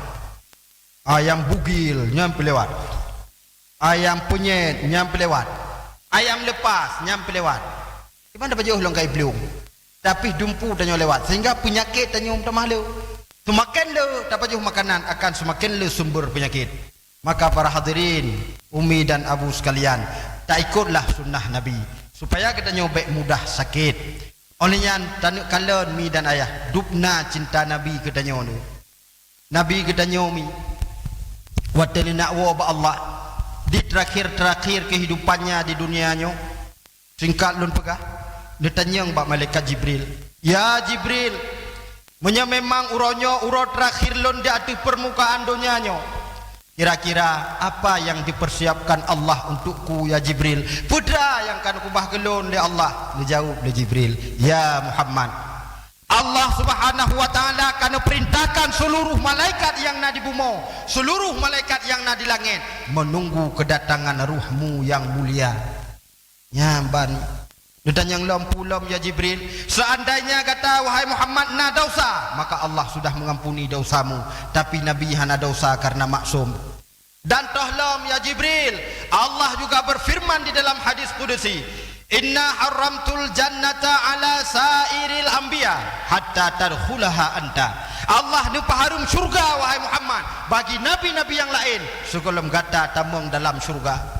Ayam bugil nyan pih lewat. Ayam peunyet nyang peulewat. Ayam lepas nyang peulewat. Di mana tapajoh lôn ka iplueng? Tapi dumpu tanyoe lewat, sehingga peunyakét tanyoe meutamah le. Seumaken le tapajoh makanan, akan seumaken le sumber peunyakét. Maka para hadirin, umi dan abu sekalian, taikotlah sunnah Nabi, supaya geutanyoe bék mudah sakét. Óh lheueh nyan, taneuk kalon mi dan ayah, dubna cinta Nabi keu tanyoe nyoe. Nabi geutanyoe mi, watée neunak woe bak Allah, di terakhir-terakhir kehidupannya di dunia nyoe, singkat lôn peugah, neutanyong bak malaikat Jibril, "Ya Jibril, meunyoe memang uroe nyoe uroe terakhir lôn di ateueh permukaan donya nyoe, kira-kira apa yang dipersiapkan Allah untukku, ya Jibril? Peue teuma nyang ka neukubah keu lôn lé Allah?" Neujaweueb lé Jibril, "Ya Muhammad, Allah Subhanahu wa Ta'ala ka neupeurintahkan seuluruh malaikat nyang na di bumoe, seuluruh malaikat nyang na di langét, meununggu keudatangan ruhmu nyang mulia." Nyan ban neutanyong lom, "Peue lom, ya Jibril?" "Seandainya gata, wahai Muhammad, na desya, maka Allah sudah mengampuni desyamu. Tapi Nabi hana desya karena maksum." Dan toh lom, ya Jibril, Allah juga berfirman di dalam hadis kudusi, "Inna haramtul jannata ala sairil anbiya hatta tadkhulaha anta." Allah neupeuharum syurga, wahai Muhammad, bagi nabi-nabi nyang laén, sigohlom gata tamong dalam syurga.